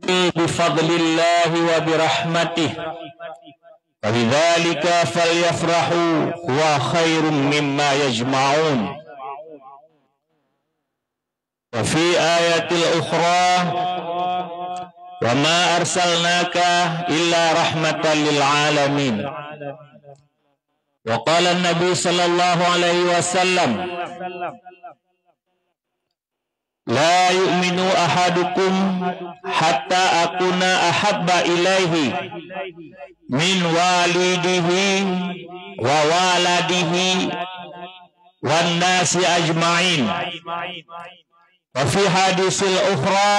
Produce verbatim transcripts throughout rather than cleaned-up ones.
bi fadlillahi wa bi rahmatih, fa bidzalika falyafrahu huwa khairum mimma yajma'un. Wa fi ayatil ukhra, wa ma arsalnaka illa rahmatan lil alamin. Wa qala Nabi sallallahu alaihi wasallam, la yu'minu ahadukum hatta akuna ahabba ilaihi min walidihi wa waladihi wan nasi ajma'in. Wa fi hadisil ukhra,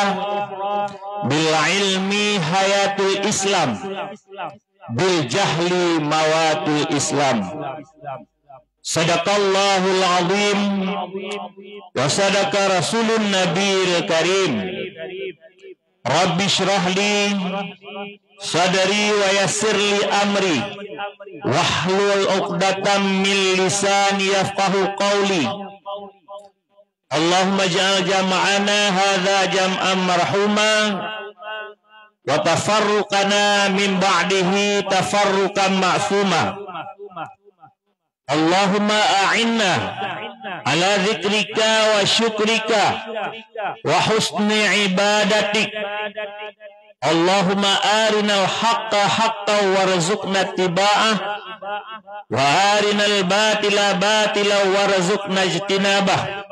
bil ilmi hayatul Islam, bil jahli mawatul Islam. Sadaqallahul azim wa sadaqa rasulun nabiyil karim. Rabbi shrah li sadri wa yassir li amri wahlul uqdatam min lisani yafqahu qawli. Allahumma ij'al jam'ana hadza jam'an marhuma wa tafarruqana min ba'dihi tafarruqan ma'suma. Allahumma a'inna ala dzikrika wa syukrika wa husni ibadatik. Allahumma arinal haqqa haqqan warzuqna ittiba'ah, wa arinal batila batilan warzuqna ijtinabah.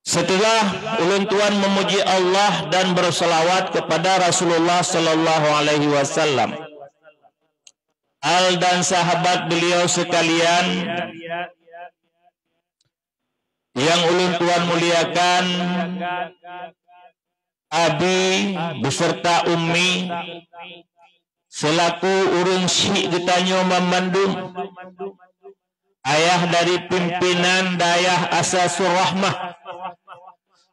Setelah ulôn tuan memuji Allah dan berselawat kepada Rasulullah sallallahu alaihi wasallam, al dan sahabat beliau sekalian yang ulôn tuan muliakan, abi beserta ummi selaku ureuëng syik geutanyoe banmandum, ayah dari pimpinan dayah Asasur Rahmah.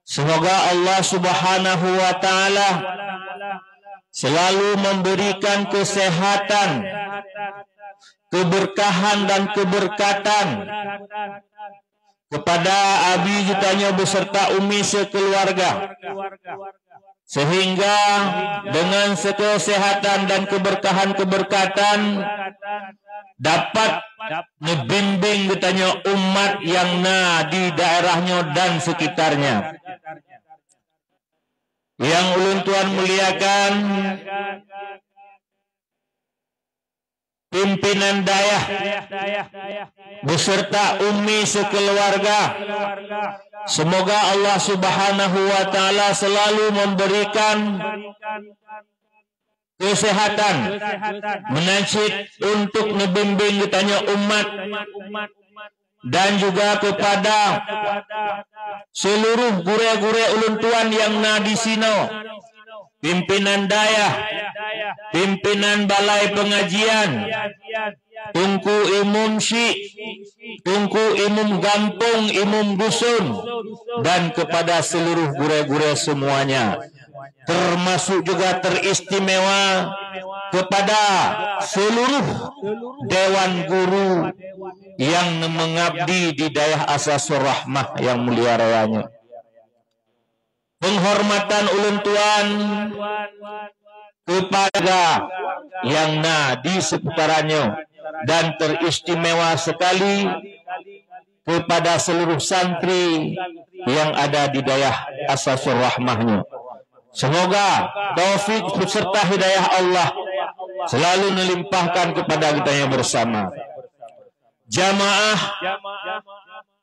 Semoga Allah Subhanahu wa Ta'ala selalu memberikan kesehatan, keberkahan, dan keberkatan kepada abi geutanyoe beserta ummi sekeluarga, sehingga dengan kesehatan dan keberkahan-keberkatan dapat neubimbing geutanyoe umat nyang na di daerah nyoe dan sekitarnya. Nyang ulôn tuan muliakan, pimpinan dayah beserta ummi sekeluarga. Semoga Allah Subhanahu wa Ta'ala selalu memberikan kesehatan meunan cit untuk neubimbing geutanyoe umat dan juga kepada seluruh gurée-gurée ulôn tuan nyang na di sinoe, pimpinan dayah, pimpinan balai pengajian, teungku imum syik, teungku imum gampông, imum dusun, dan kepada seluruh gurée-gurée semuanya, termasuk juga teristimewa kepada seluruh dewan guru nyang mengabdi di dayah Asasur Rahmah nyang mulia raya nyoe. Penghormatan ulôn tuan kepada nyang na di seputaran nyoe dan teristimewa sekali kepada seluruh santri yang ada di dayah Asasur Rahmah nyoe. Semoga taufik beserta hidayah Allah selalu neulimpahkan kepada geutanyoe bersama. Jamaah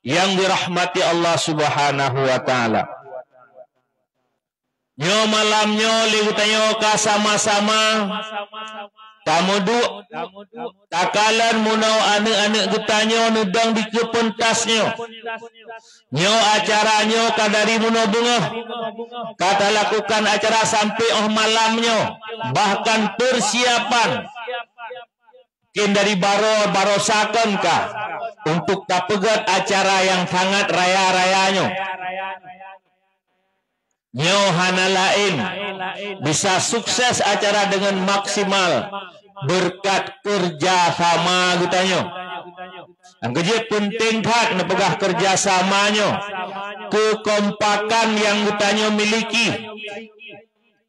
yang dirahmati Allah Subhanahu wa Ta'ala. Nyoe malam nyoe lé geutanyoe ka sama-sama tameuduek takalon meunoe aneuëk-aneuëk geutanyoe neudong dikeue peuntas nyoe. Nyoe acara nyoe ka dari meunoe beungoh ka talakukan acara sampai óh malam nyoe, bahkan persiapan kén dari baroe-baroe sakeue ka untuk tapeugét acara nyang sangat raya-raya nyoe. Nyoe hana laén bisa sukses acara deungon maksimal beureukat keureuja sama geutanyoe. Nyang keujeuet peunteng that neupeugah keureuja sama nyoe. keukompakan nyang geutanyoe miliki.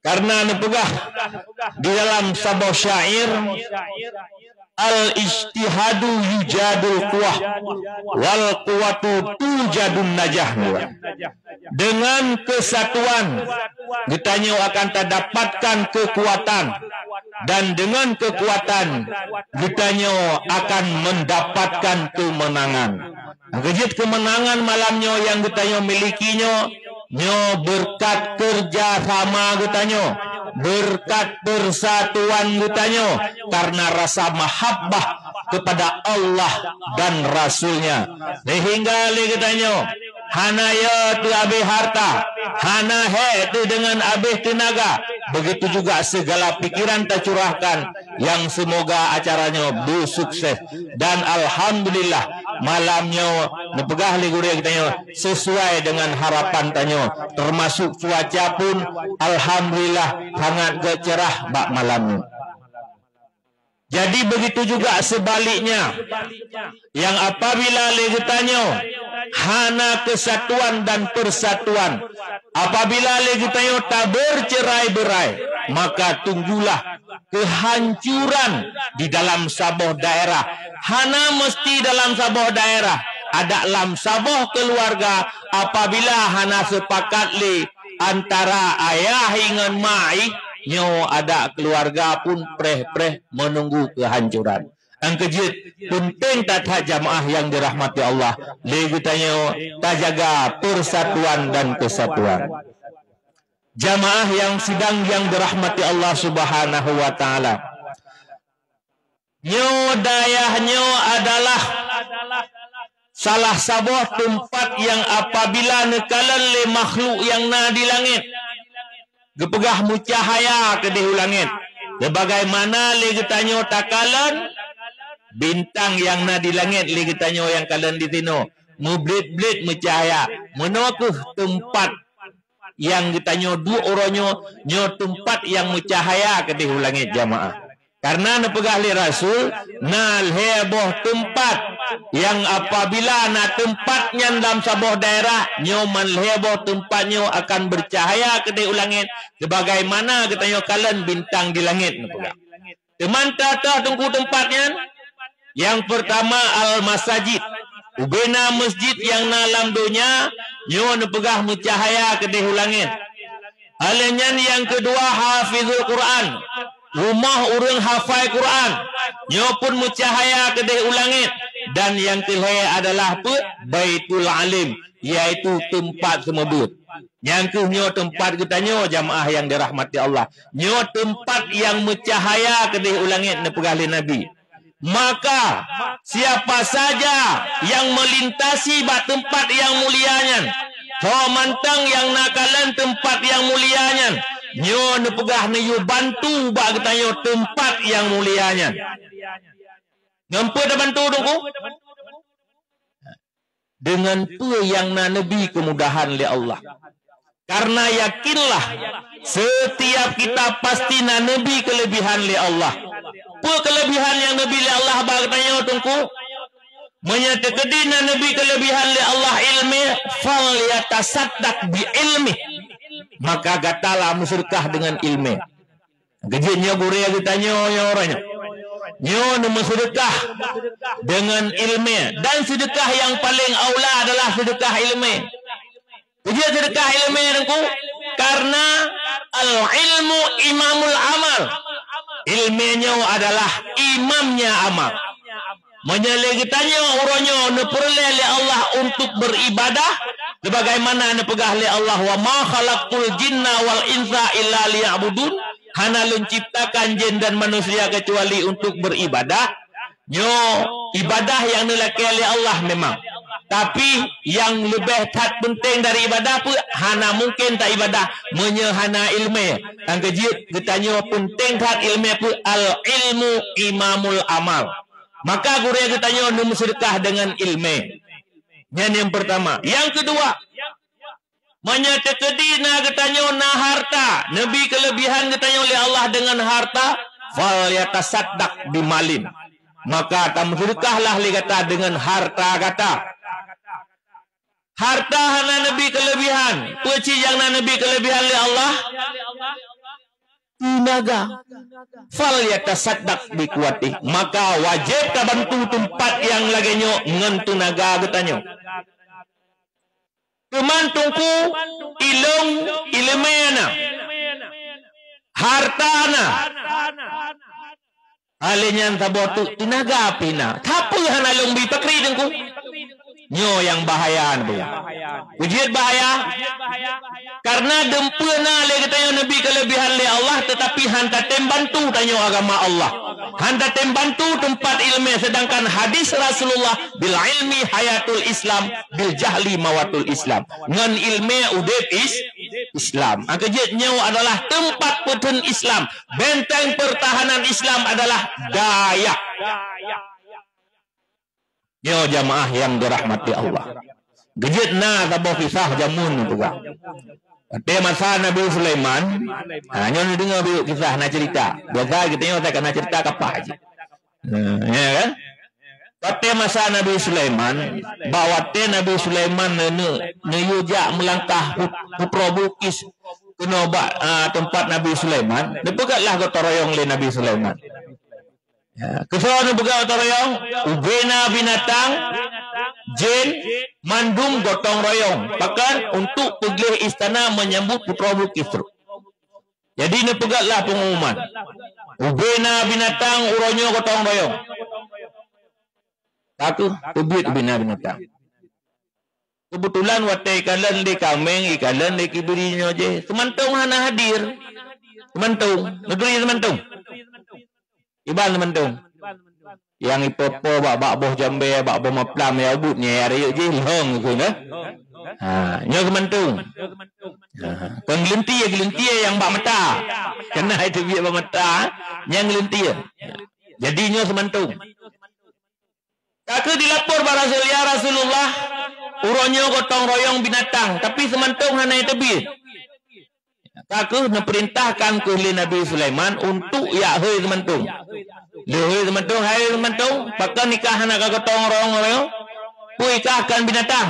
Karena neupeugah di dalam saboh syair, "Al-ijtihadu yujadul quwah, wal quwwatu tujadun najah." Dengan kesatuan, geutanyoe akan tadapatkan kekuatan, dan dengan kekuatan, geutanyoe akan mendapatkan kemenangan. Keujeuet keumeunangan malam nyoe nyang geutanyoe miliki nyoe, nyoe beureukat keureuja sama geutanyoe, beureukat peursatuan geutanyoe, karena rasa mahabbah kepada Allah dan Rasul-Nya. Sehingga lé geutanyoe hana yo teuhabéh harta, hana hék teudeungon habéh teunaga, begitu juga segala pikiran tacurahkan, nyang seumoga acara nyoe beusukses. Dan alhamdulillah, malam nyoe neupeugah lé gurée geutanyoe sesuai dengan harapan tanyoe, termasuk cuaca pun alhamdulillah sangat geucerah bak malam nyoe. Jadi begitu juga sebaliknya, nyang apabila lé geutanyoe hana kesatuan dan persatuan, apabila lé geutanyoe tabercerai-berai, maka tunggulah kehancuran di dalam saboh daerah. Hana meusti dalam saboh daerah, adak lam saboh keuluwarga, apabila hana seupakat lé antara ayah ngon ma ih, nyoe adak keuluwarga pun preh-preh meununggu keuhancuran. Nyang keujeuet, peunteng that-that jamaah nyang dirahmati Allah, lé geutanyoe tajaga persatuan dan kesatuan. Jamaah nyang sidang nyang dirahmati Allah Subhanahu wa Taala, nyoe dayah nyoe adalah salah saboh teumpat nyang apabila neukalon lé makhluk nyang na di langét, geupeugah meucahya keudeh u langét, sebagaimana lé geutanyoe takalon bintang nyang na di langét lé geutanyoe nyang kalon di sinoe, meublét-blét meucahya. Meunoe kheueh teumpat nyang geutanyoe duek uroe nyoe, nyoe teumpat nyang meucahya keudeh u langét, jamaah. Karena neupeugah lé Rasul, na lhée boh teumpat nyang apabila na teumpat nyan lam saboh daerah, nyoe man lhée boh teumpat nyoe akan beucahya keudeh u langét, sebagaimana geutanyoe kalon bintang di langét, neupeugah. Teuma toh teungku teumpat nyan? Nyang peurtama al-masajid. Ubena masjid nyang na lam donya, nyoe neupeugah meucahya keudeh u langét. Lheueh nyan nyang keudua hafizul Quran. Rumoh ureuëng hafai Quran, nyoe pun meucahya keudeh u langét. Dan nyang keulhée adalah peue? Baitul alim, yaitu teumpat seumeubeuet. Nyang kheueh nyoe teumpat geutanyoe, jamaah nyang dirahmati Allah. Nyoe teumpat nyang meucahya keudeh u langét, neupeugah lé Nabi. Maka, siapa saja nyang meulintasi bak teumpat nyang mulia nyan, ho mantong nyang na kalon teumpat nyang mulia nyan, nyoe neupeugah neuyue bantu bak geutanyoe teumpat nyang mulia nyan. Ngon peue tabantu, teungku? Deungon peue nyang na neubi keumudahan lé Allah. Karena yakinlah, setiap kita pasti na neubi keuleubihan lé Allah. Peue keuleubihan nyang neubi lé Allah bak geutanyoe, teungku? Meunyoe teukeudi na neubi keuleubihan lé Allah iéleumé, "Falyatasaddaq bi ilmi." Maka gatalah meuseudeukah deungon iéleumé. Keujeuet nyoe gurée geutanyoe, nyoe uroe nyoe. Nyoe neumeuseudeukah deungon iéleumé, dan seudeukah nyang paleng aula adalah seudeukah iéleumé. Keujeuet seudeukah iéleumé, teungku? Karena al-ilmu imamul amal. Iéleumé nyoe adalah imamnya amal. Meunyoe lé geutanyoe uroe nyoe neupeureulée lé Allah untuk beuribadah, sebagaimana neupeugah lé Allah, "Wa ma khalaqtul jinna wal insa illa liya'budun," hana lôn ciptakan jin dan manusia kecuali untuk beuribadah. Nyoe ibadah nyang neulakée lé Allah memang. Tapi, nyang leubeh that peunteng dari ibadah peue? Hana mungken taibadah meunyoe hana iéleumé. Nyang keujeuet geutanyoe peunteng that iéleumé peue? Al-ilmu imamul amal. Maka gurée geutanyoe neumeuseudeukah deungon iéleumé. Nyan nyang peurtama. Nyang keudua, meunyoe teukeudi na geutanyoe na harta, neubi keuleubihan geutanyoe lé Allah deungon harta, "Falyatasaddaq bimalin." Maka tameuseudeukahlah lé gata deungon harta gata. Harta hana neubi keuleubihan. Peue cit nyang na neubi keuleubihan lé Allah? Teunaga. "Fal yatasaddaq bi quwwatih." Maka wajéb tabantu teumpat nyang lagée nyoe ngon teunaga geutanyoe. Teuma Teungku, ilong ileumé na, harta na, alé nyan saboh teuk teunaga pih na. Tapi hana lôn bi pakri Teungku. Nyoe nyang bahaya nyoe. Peue jeuet bahaya? Karena dumpeue na lé geutanyoe neubi keuleubihan lé Allah, teutapi han tatem bantu tanyoe agama Allah. Han tatem bantu teumpat ileumé, sedangkan hadis Rasulullah, "Bil ilmi hayatul Islam, bil jahli mawatul Islam." Ngon ileumé udeb is-, Islam. Nyang keujeuet nyoe adalah teumpat peutheun Islam. Benteng pertahanan Islam adalah dayah. Nyoe jamaah nyang dirahmati Allah. Geujeuet na saboh kisah jameun peugah. Watée masa Nabi Sulaiman, ha, nyoe neudeungoe bacut kisah na cerita. Biasa geutanyoe ka na cerita kapah cit. Nah, ya kan? Watée masa Nabi Sulaiman, bak watée Nabi Sulaiman neu-, neu-, neuyue jak meulangkah pu-, putroe Bilqis keunoe bak, ah, teumpat Nabi Sulaiman, neupeugah lah gotong royong lé Nabi Sulaiman. Ya, keusoe neupeugah gotong royong, ubena binatang, jén, mandum gotong royong, pakon untuk peugleh istana menyambut putroe Bilqis trok. Jadi neupeugah lah pengumuman. Ubena binatang uroe nyoe gotong royong. Ka keuh teubiet ubena binatang. Keubeutulan watée ikalon lé kaméng, ikalon lé kibiri nyoe jih, seumantong hana hadir. Seumantong, neuturi seumantong. Iban seumantong. Nyang ipoh-poh bak, bak boh jambée, bak boh maplam, ya ubit nyan, ya rayeuk jih lhong keuh na. Ha, nyoe seumantong. Ha, kon geulintie, geulintie nyang bak mata. Kana itu biet bak mata, nyang geulintie. Jadi nyoe seumantong. Ka keuh dilapor bak Rasul, "Ya Rasulullah, uroe nyoe gotong royong binatang, tapi seumantong hana teubiet." Ka keuh neupeurintahkan keuh lé Nabi Sulaiman untuk jak hôi seumantong. Lheuh hôi seumantong, "Hai seumantong, pakon ikah hana ka gotong royong-royong? Peue ikah kon binatang?"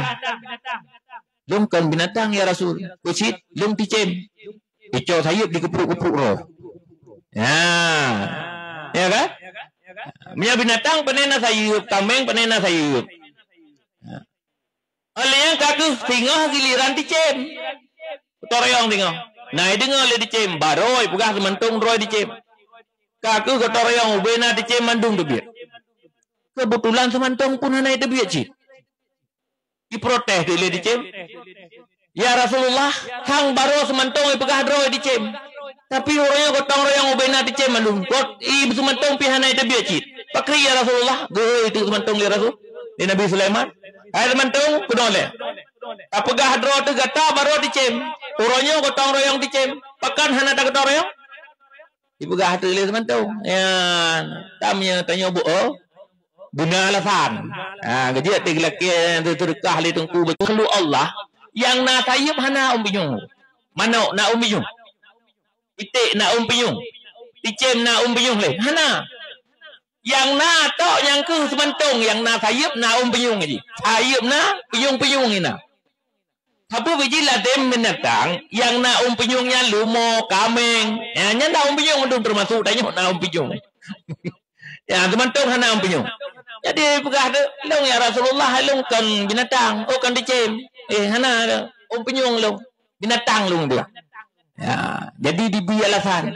"Lôn kon binatang, ya Rasul. Peue cit, lôn ticém. Icok sayeuep dikeuprok-keuprok roh." Ya. Ya kan? Meunyoe binatang pane na sayeuep, kaméng pane na sayeuep. Ya. Óh lheueh nyan ka keuh singoh giliran ticém. Gotong royong singoh. Na ideungoe lé ticém, baroe ipeugah seumantong droe ticém. Ka keuh gotong royong ubena ticém mandum teubiet. Keubeutulan seumantong pun hana teubiet cit. Iprotes keuh lé ticém, "Ya Rasulullah, hang baroe seumantong ipeugah droe ticém. Tapi uroe nyoe gotong royong ubena ticém mandum. Kot i seumantong pih hana teubiet cit. Pakri ya Rasulullah?" Geuhôi teuk seumantong lé Rasul, lé Nabi Sulaiman. "Hai seumantong, keunoe lé. Tapeugah droe teuh gata baroe ticém. Uroe nyoe gotong royong ticém. Pakon hana tagotong royong?" Ipeugah teuk lé seumantong. Ya, tam nyang tanyoe bu-, oh, guna alasan. Ha, geujeuet teuh geulakée teuh seudeukah lé teungku beukheun Allah, nyang na sayeuep hana ôn pinyueng. Manok na ôn pinyueng. Iték na ôn pinyueng. Ticém na ôn pinyueng lé. Hana. Nyang na tok nyang keuh seumantong, nyang na sayeuep na ôn pinyueng jih. Sayeuep na, pinyueng-pinyueng na. Sapeue biji ladem binatang nyang na ôn pinyueng nyan, leumo, kaméng. Ya, nyan na ôn pinyueng mandum, teumasok tanyoe na ôn pinyueng. Ya, seumantong hana ôn pinyueng. Jadi peugah teuk, "Lôn ya Rasulullah, lôn kon binatang, oh kon ticém. Eh, hana ôn pinyueng lôn. Binatang lôn," peugah. Ya, jadi dibi alasan.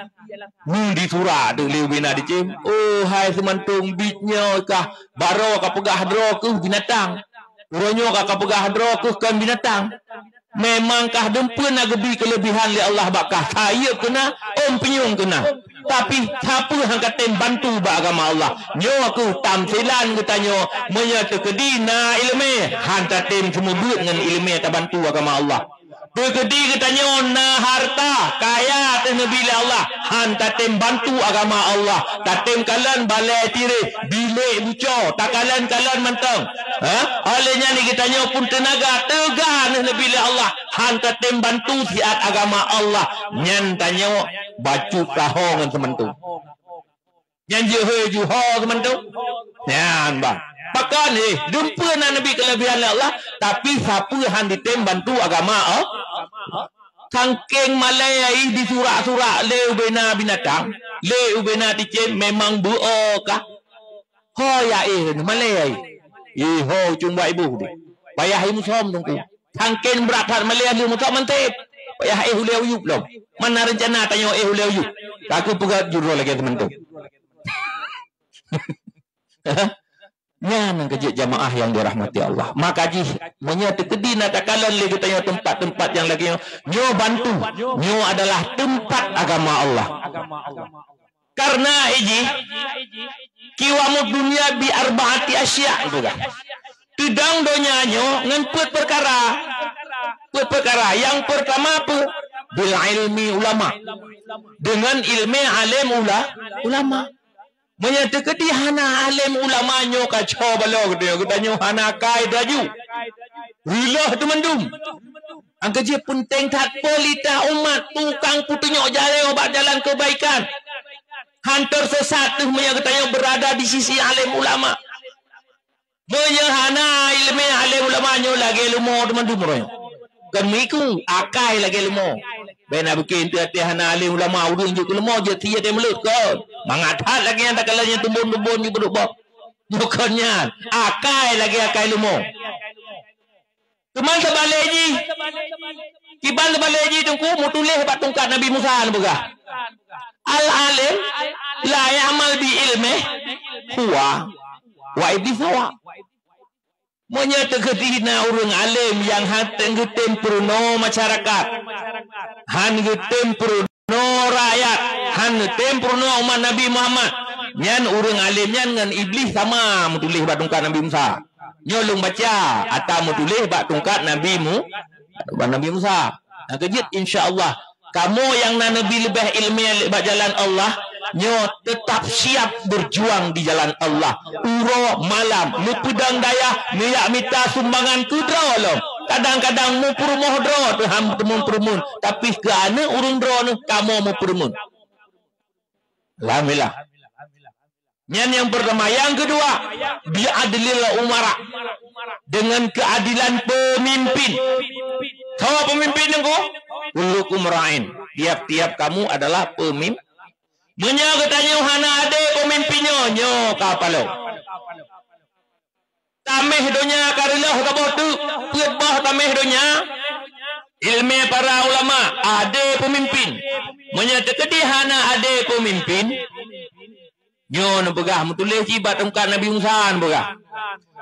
Nyoe disura teuk lé ubena ticém, "Oh hai seumantong, biet nyoe kah baroe kapeugah droe keuh binatang. Uroe nyoe ka kapeugah droe keuh kon binatang. Memang kah dumpeue na geubi keuleubihan lé Allah bak kah, sayeuep keuh na, ôn pinyueng keuh na. Tapi sapeue han katem bantu bak agama Allah?" Nyoe keuh tamsilan geutanyoe, meunyoe teukeudi na ileumé, han tatem seumeubeuet ngon ileumé tabantu agama Allah. Teukeudi geutanyoe na harta, kaya teuh neubi lé Allah, han tatem bantu agama Allah, tatem kalon balée tireh, bilék buco, takalon-kalon mantong. Ha? Óh lheueh nyan geutanyoe pun teunaga, teuga neuh neubi lé Allah, han tatem bantu siat agama Allah. Nyan tanyoe bacut saho ngon seumantong. Nyan jeuet hôi juho seumantong. Nyan bah. Pakon, eh, dumpeue na neubi keuleubihan lé Allah, tapi sapeue han jitem bantu agama Allah. Sangkeng malèe ai disurak-surak lé ubena binatang, lé ubena cicém, memang beuo kah. Ho ya éh, malèe ai. Ih, ho cuma ibu deh. Payah imusom Teungku. Sangkeng brat that malèe lé musom mantep. Payah éh ulèe u yup lom. Mana rencana tanyoe éh ulèe u yup? Ka keupeugah judul lagèe teumantong. Nyan nyang keu jeuet jamaah nyang dirahmati Allah. Maka jih, meunyoe teukeudi na takalon lé geutanyoe teumpat-teumpat nyang lagèe nyoe, nyoe bantu, nyoe adalah teumpat agama Allah. Karena iji, kiwamud dunya bi arba'ati asya' geupeugah. Teudong donya nyoe ngon peuet peukara. Peuet peukara. Nyang peurtama peue? Bil ilmi ulama. Deungon ileumèe além ula-, ulama. Meunyoe teukeudi hana além ulama nyoe ka co baloe geutanyoe, geutanyoe hana akai laju. Reuloh teumandum. Nyang keujeuet peunteng that peulita umat tukang peutunyok jalan bak jalan keubaikan. Han teusesat teuh meunyoe geutanyoe beurada di sisi além ulama. Meunyoe hana ileumèe além ulama nyoe lagèe leumo teumandum uroe nyoe. Kon meuiku, akai lagèe leumo. Bèk na bukén teuh até hana além ulama ureueng jeuet keu leumo, jeuet sie até meuleuet kon. Mangat that lagèe nyan takalon nyan tumbon-tumbon jeuet beudôk boh. Nyoe kon nyan, akai lagèe akai leumo. Teuma seubalek jih, kiban seubalek jih Teungku meutuléh bak tungkat Nabi Musa neupeugah, "Al-alim la ya'mal bi ilmih huwa wa iblih sawa." Meunyoe teukeudi na ureueng além nyang hana geutem peurunoe masyarakat, han geutem peurunoe rakyat, han geutem peurunoe umat Nabi Muhammad, nyan ureueng além nyan ngon iblih sama meutuléh bak tungkat Nabi Musa. Nyoe lôn baca ata meutuléh bak tungkat Nabi Mu-, bak Nabi Musa. Nyang keujeuet, insya Allah, kamoe nyang na neubi leubeh ileumèe bak jalan Allah, nyoe teutap siap beujuang di jalan Allah. Uroe malam, neupeudong dayah, neujak mita sumbangan keu droe lom. Kadang-kadang meupurumoh droe teuh han teumon peureumeun, tapi keu aneuk ureueng droeneuh kamoe meupeureumeun. Alhamdulillah. Nyan nyang peurtama. Nyang keudua, bi adlil umara, deungon keuadilan peumimpin. Soe peumimpin Teungku? Kullukum ra'in. Tiap-tiap kamu adalah pemim-, meunyoe geutanyoe hana adé peumimpin nyoe, nyoe ka palong. Taméh donya ka reuloh saboh teuk, peuet boh taméh donya, ileumèe para ulama, adé peumimpin. Meunyoe teukeudi hana adé peumimpin, nyoe neupeugah meutuléh cit bak tungkat Nabi Musa neupeugah,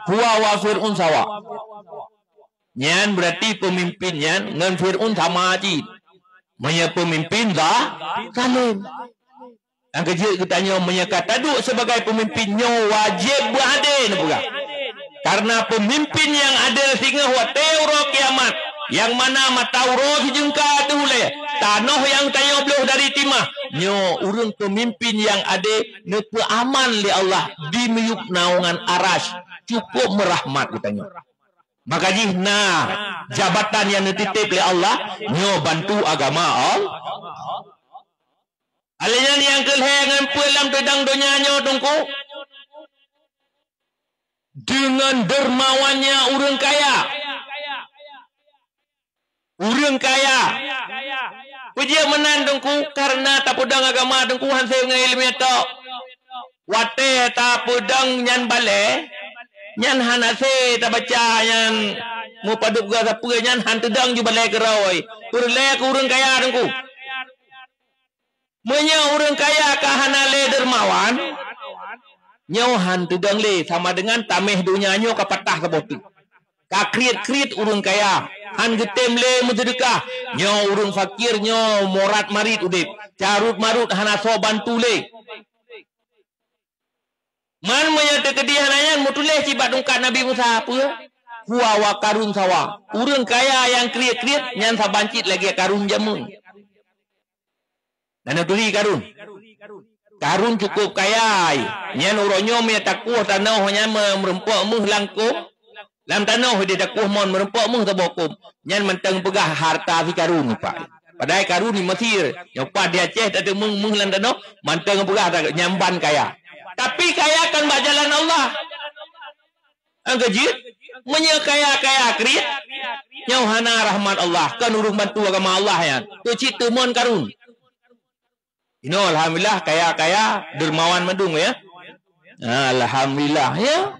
"Huwa wa Fir'aun sawa." Nyan beurati peumimpin nyan ngon Fir'aun sama cit. Meunyoe peumimpin za-, zalém. Nyang keujeuet geutanyoe meunyoe ka taduek sibagai peumimpin nyoe wajéb beuadé neupeugah. Kareuna peumimpin nyang adé singoh watée uroe kiamat, nyang mana mata uroe sijeungka teuh ulée, tanoh nyang tanyoe bloh dari timah, nyoe ureuëng peumimpin nyang adé neupeuaman lé Allah di miyueb naungan Arasy, cukup meurahmat geutanyoe. Maka jih na jabatan nyang neutitép lé Allah, nyoe bantu agama Allah. Alèh nyan nyang keu lhée ngon peuet lam teudang donya nyoe Teungku, deungon dermawannya ureuëng kaya. Ureuëng kaya. Peujeuet meunan Teungku, kareuna tapeudong agama Teungku hase ngon iéleumé tok. Watée tapeudong nyan balée, nyan hana sé tabaca nyan meupadub geuh sapeue nyan han teudong ju balée keurôi. Peureulée keu ureuëng kaya Teungku. Meunyoe ureuëng kaya ka hana lé dermawan, nyoe han teudong lé sama deungon taméh donya nyoe ka patah saboh teuk. Ka kriet-kriet ureuëng kaya, han geutem lé meuseudeukah. Nyoe ureuëng fakir nyoe morat-marit udeb, carut-marut hana soe bantu lé. Man meunyoe teukeudi hana nyan meutuléh cit bak tungkat Nabi Musa peue? Huwa wa Karun sawa. Ureuëng kaya nyang kriet-kriet nyan saban cit lagée Karun jameun. Nanoe turi Karun. Karun cukup kaya, nyan uroe nyoe meunyoe takueh tanoh nyan me-, meurumpok méuh langkông. Lam tanoh ideh takueh mon meurumpok méuh saboh kôm, nyan mantong peugah harta si Karun, Pak. Padahai Karun di Mesir, nyoe pat di Aceh tateumeung méuh lam tanoh, mantong peugah ta-, nyan ban kaya. Tapi kaya kon bak jalan Allah. Nyang keujeuet, meunyoe kaya-kaya kriet, nyoe hana rahmat Allah, kon ureuëng bantu agama Allah nyan. Teuh cit teumon karun. Inoe alhamdulillah kaya-kaya dermawan mandum ya. Alhamdulillah ya.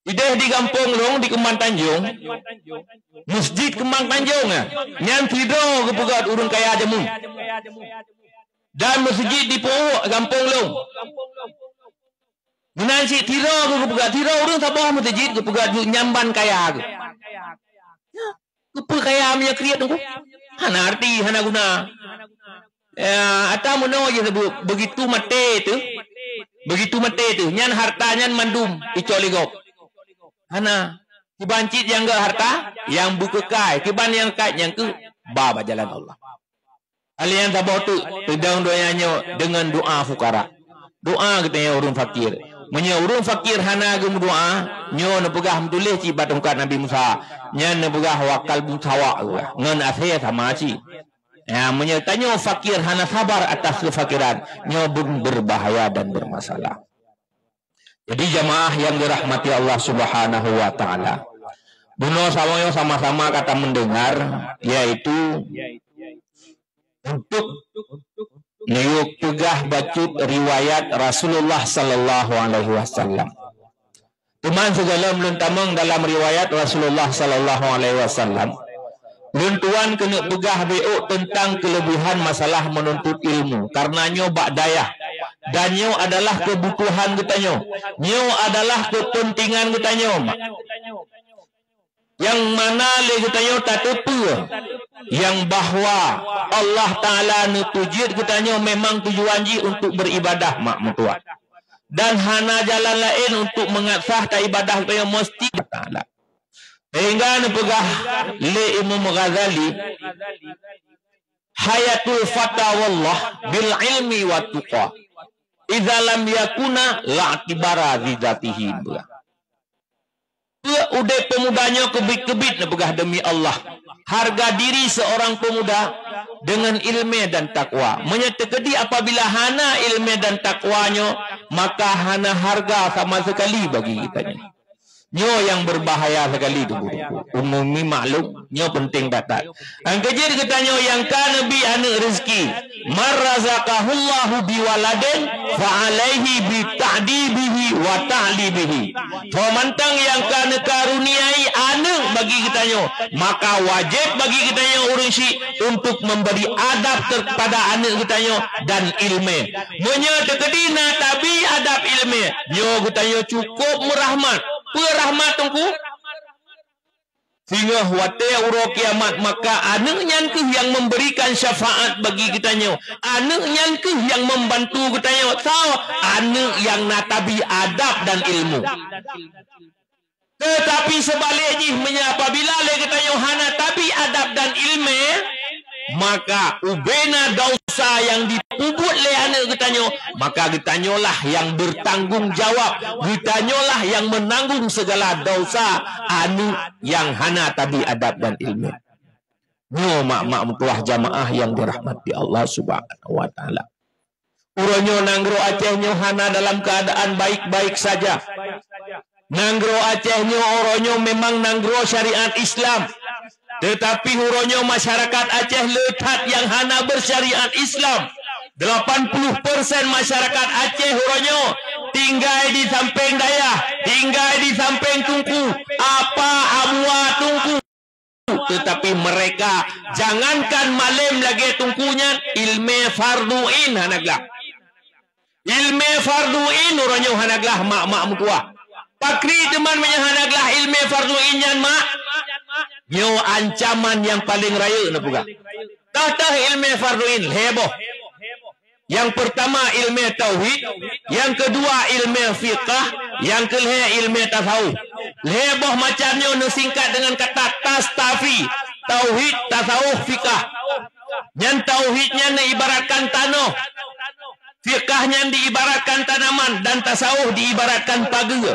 Ideh di gampông lôn di Kembang Tanjong, masjid Kembang Tanjong ya. Nyan sidroe geupeugöt ureuëng kaya jameun. Dan masjid di Pu'uk gampông lôn. Meunan cit sidroe geupeugöt, sidroe ureuëng saboh masjid geupeugöt nyan ban kaya geuh. Keupeue kaya meunyoe kriet teungku? Hana arti, hana guna. Ya, ata meunoe jisebut, begitu maté teuh, begitu maté teuh, nyan harta nyan mandum icok lé gob. Hana. Kiban cit nyang gét harta, nyang beukeukai. Kiban nyang kat nyang keu ba bak jalan Allah. Alèh nyan saboh teuk, teudong donya nyoe deungon doa fukara. Doa geutanyoe ureuëng fakir. Meunyoe ureuëng fakir hana geumeudoa, nyoe neupeugah meutuléh cit bak tungkat Nabi Musa. Nyan neupeugah wa qalbun sawa' geupeugah. Ngon asèe sama cit. Ya, meunyoe tanyoe fakir hana sabar atas keufakiran, nyoe pun berbahaya dan bermasalah. Jadi jamaah yang dirahmati Allah Subhanahu wa taala. Bunoe sama-sama ka tameundeungar, yaitu untuk neuyue peugah bacut riwayat Rasulullah sallallahu alaihi wasallam. Teuma sigohlom lôn tamong dalam riwayat Rasulullah sallallahu alaihi wasallam, lôn tuan keuneuk peugah beuôt teuntang keuleubehan masalah meununtut ilmu, kareuna nyoe bak dayah, dan nyoe adalah keubutuhan geutanyoe. Nyoe adalah keupeuntengan geutanyoe. Nyang mana lé geutanyoe tateupeue nyang bahwa Allah Taala neupeujeuet geutanyoe memang tujuan jih untuk beuribadah mak meutuah. Dan hana jalan laén untuk meungasah taibadah geutanyoe meusti Allah Taala. Sehingga neupeugah lé Imam Ghazali, "Hayatul fata wallah bil ilmi wa tuqa. Idza lam yakuna la tibara li dzatihi." Peue udeb peumuda nyoe keubiet-keubiet neupeugah deumi Allah. Harga diri seorang pemuda dengan ilmu dan takwa. Meunyoe teukeudi apabila hana ilmu dan takwa nyoe, maka hana harga sama sekali bagi geutanyoe. Nyoe nyang berbahaya sekali tu, Guru. Umumi maklum, nyoe penting that-that. Nyang keujeuet geutanyoe nyang ka neubi aneuëk rezeki, "Man razaqahullahu biwaladin fa alaihi bita'dibihi wa ta'limihi." Soe mantong nyang ka neukaruniai aneuëk bagi geutanyoe, maka wajéb bagi geutanyoe ureuëng syiek untuk memberi adab kepada aneuëk geutanyoe dan ilmu. Meunyoe teukeudi na tabi adab ilmu, nyoe geutanyoe cukup meurahmat. Peue rahmat teungku? Singoh watée uroe kiamat, maka aneuëk nyan kheueh nyang memberikan syafaat bagi geutanyoe. Aneuëk nyan kheueh nyang membantu geutanyoe. Soe? Aneuëk nyang na tabi adab dan ilmu. Teutapi seubalek jih, meunyoe apabila lé geutanyoe hana tabi adab dan ilmu, maka ubena desya nyang jipeubuet lé aneuëk geutanyoe, maka geutanyoe lah nyang beurtanggong jawab, geutanyoe lah nyang meunanggong sigala desya aneuëk nyang hana tabi adab dan ilmu. Nyoe mak-mak meutuah jamaah nyang dirahmati Allah Subhanahu wa Taala. Uroe nyoe nanggroe Aceh nyoe hana dalam keuadaan baik-baik saja. Nanggroe Aceh nyoe uroe nyoe memang nanggroe syariat Islam. Teutapi uroe nyoe masyarakat Aceh le that nyang hana beusyariat Islam. Delapan puluh persen masyarakat Aceh uroe nyoe tinggai di sampéng dayah, tinggai di sampéng teungku, apa abuwa teungku. Teutapi mereka, jangankan malém lagée teungku nyan, ilmu fardu ain hana glah. Ilmu fardu ain uroe nyoe hana glah mak-mak meutuah. Pakri teuma meunyoe hana glah ilmu fardu ain nyan mak? Nyoe ancaman nyang paleng rayeuk neupeugah. Teuh-teuh ilmu fardu ain lhée boh. Nyang peurtama ilmu tauhid, nyang keudua ilmu fiqah, nyang keulhée ilmu tasawuf. Lhée boh macam nyoe neusingkat deungon kata tastafi, tauhid, tasawuf, fiqah. Nyan tauhid nyan neuibaratkan tanoh, fiqah nyan diibaratkan tanaman, dan tasawuf diibaratkan pageue.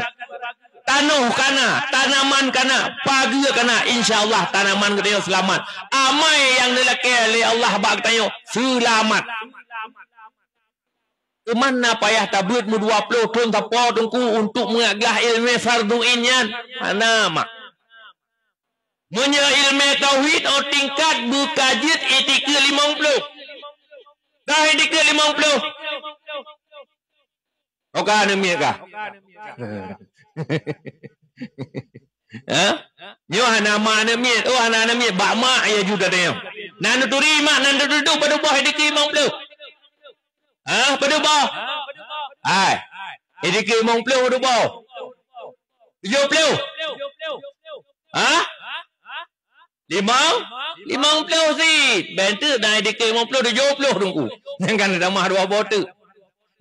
Tanoh kana, tanaman kana, pageue kana, insya Allah tanaman geutanyoe seulamat. Amai nyang neulakée lé Allah bak geutanyoe seulamat. Teuma na payah tabeuet meudua ploh thon sapo Teungku untuk meuglah ileumèe fardhu ain nyan? Hana, mak. Meunyoe ileumèe tauhid 'oh tingkat beuka jeuet itikeuet limong ploh. Dah itikeuet limong ploh. Oka aneuk miet kah? Ha? Nyoe hana ma aneuk miet. Oh, hana aneuk miet. Bak mak ya ju tanyoe. Na neuturi mak, na neuturi padub boh itikeuet limong ploh. Ha? Padub boh? Hai. Itikeuet limong ploh padub boh? Tujoh ploh? Ha? Limong? Limong ploh cit. Bèk teuk dan itikeuet limong ploh, tujoh ploh Teungku. Nyan kan tamah dua boh teuk.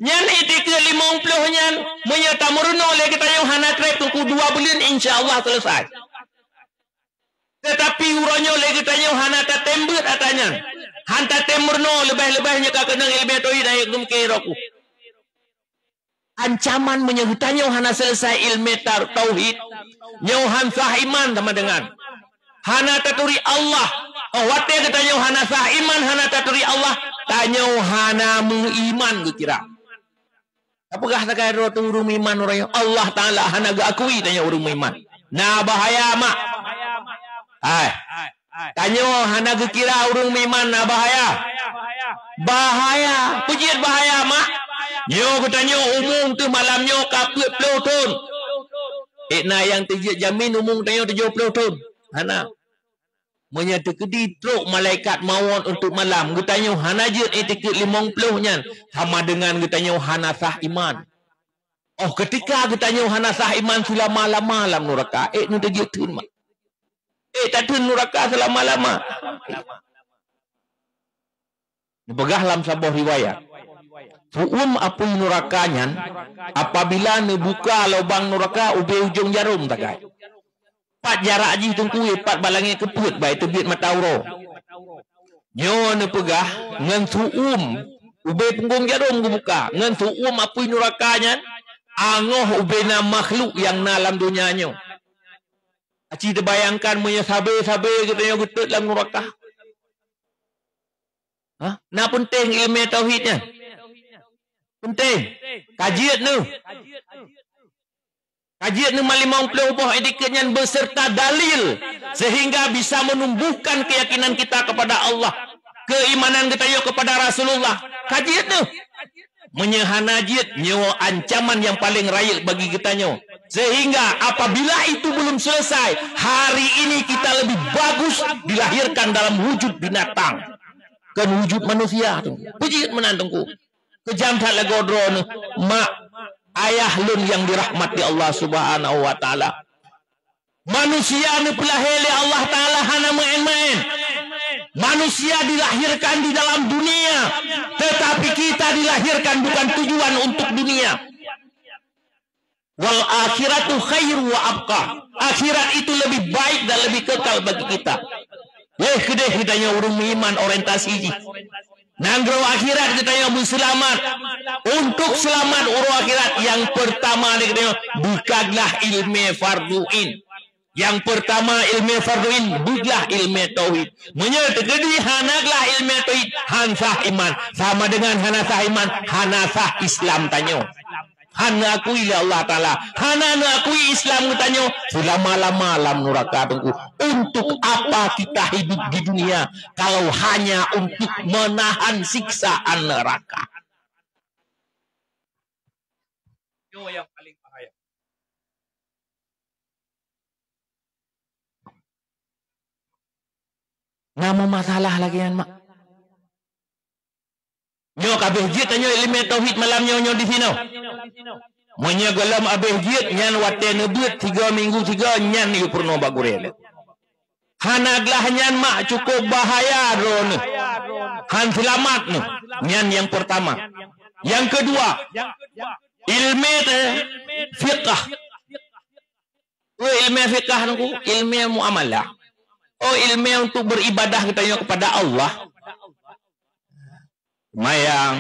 Nyan itikeuet limong ploh nyan, meunyoe tameurunoe lé geutanyoe hana trép Teungku dua buleuen, insya Allah seuleusai. Teutapi uroe nyoe lé geutanyoe hana tatem beuet atra nyan. Han tatem meurunoe leubeh-leubeh nyoe ka keunong ileumèe tauhid ayat geumeuke roku. Ancaman meunyoe geutanyoe hana seuleusai ileumèe tar-, tauhid, nyoe han sah iman sama dengan hana taturi Allah. Oh, watèe geutanyoe hana sah iman, hana taturi Allah, tanyoe hana meuiman geukira. Tapeugah sagai droe teuh ureueng meuiman uroe nyoe, Allah Taala hana geuakui tanyoe ureueng meuiman. Na bahaya, mak. Hai. Tanyoe hana geukira ureueng meuiman na bahaya. Bahaya. Peue jeuet bahaya, mak? Nyoe geutanyoe umong teuh malam nyoe ka peuet ploh thon. Ék na nyang teujeuet jamin umong tanyoe tujoh ploh thon? Hana. Meunyoe teukeudi trok malaikat mawöt untuk malam, geutanyoe hana jeuet itikeuet limong ploh nyan, sama dengan geutanyoe hana sah iman. Oh, keutika geutanyoe hana sah iman seulama-lama lam nuraka, ék neuteujeuet theun, mak? Ék tatheun nuraka seulama-lama? Neupeugah lam saboh riwayat, su'um apui nuraka nyan apabila neubuka lubang nuraka ubé ujong jarom sagai. Pat jarak jih Teungku, pat bak langét keupeuet, bak teubiet mata uroe. Nyoe neupeugah ngon su'um, ubé punggong jarom geubuka, ngon su'um apui nuraka nyan angoh ubé na makhluk nyang na lam donya nyoe. Aci teubayangkan meunyoe sabe-sabe geutanyoe geutot lam nuraka. Hah? Na peunteng ileumèe tauhid nyan? Peunteng. Ka jeuet neuh. Ka jeuet neuh limong ploh boh itikeuet nyan beserta dalil, sehingga bisa menumbuhkan keyakinan kita kepada Allah, keimanan geutanyoe kepada Rasulullah. Ka jeuet neuh. Meunyoe hana jeuet, nyoe ancaman nyang paleng rayeuk bagi geutanyoe. Sehingga apabila itu belum selesai, hari ini kita lebih bagus dilahirkan dalam wujud binatang. Kon wujud manusia tu. Peue jeuet meunan Teungku. Keujam that lagoe droeneuh, mak, ayah lôn nyang dirahmati Allah Subhanahu wa Taala. Manusia neupeulahé lé Allah Taala hana meu'én-meu'én. Manusia dilahirkan di dalam dunia, tetapi kita dilahirkan bukan tujuan untuk dunia. Wal akhiratu khairu wa abqa. Akhirat itu lebih baik dan lebih kekal bagi kita. Leh keudeh geutanyoe ureueng meuiman orientasi jih. Nanggroe akhirat geutanyoe beuseulamat. Untuk seulamat uroe akhirat, nyang peurtama lé geutanyoe beuglah ileumèe fardhu ain. Nyang peurtama ileumèe fardhu ain, beuglah ileumèe tauhid. Meunyoe teukeudi hana glah ileumèe tauhid, han sah iman. Sama dengan hana sah iman, hana sah Islam tanyoe. Hana akui lé Allah Taala, hana neuakui Islam geutanyoe, seulama-lama lam nuraka Teungku. Untuk apa kita hidup di dunia kalau hanya untuk menahan siksaan neraka? Nyoe nyang paleng bahaya. Na meumasalah lagèe nyan, mak. Nyoe ka abéh jeuet tanyoe ileumèe tauhid malam nyoe, nyoe disinoe. Meunyoe gohlom abéh jeuet, nyan watèe neubeuet sigoe minggu sigoe, nyan yue peurunoe bak gurèe lé. Hana glah nyan mak, cukôp bahaya droeneuh. Han seulamat neuh. Nyan nyang peurtama. Nyang keudua, ileumèe teu-, fiqah. Oh, ileumèe fiqah Teungku, ileumèe muamalah. Oh, ileumèe untuk beribadah geutanyoe kepada Allah. Seumayang,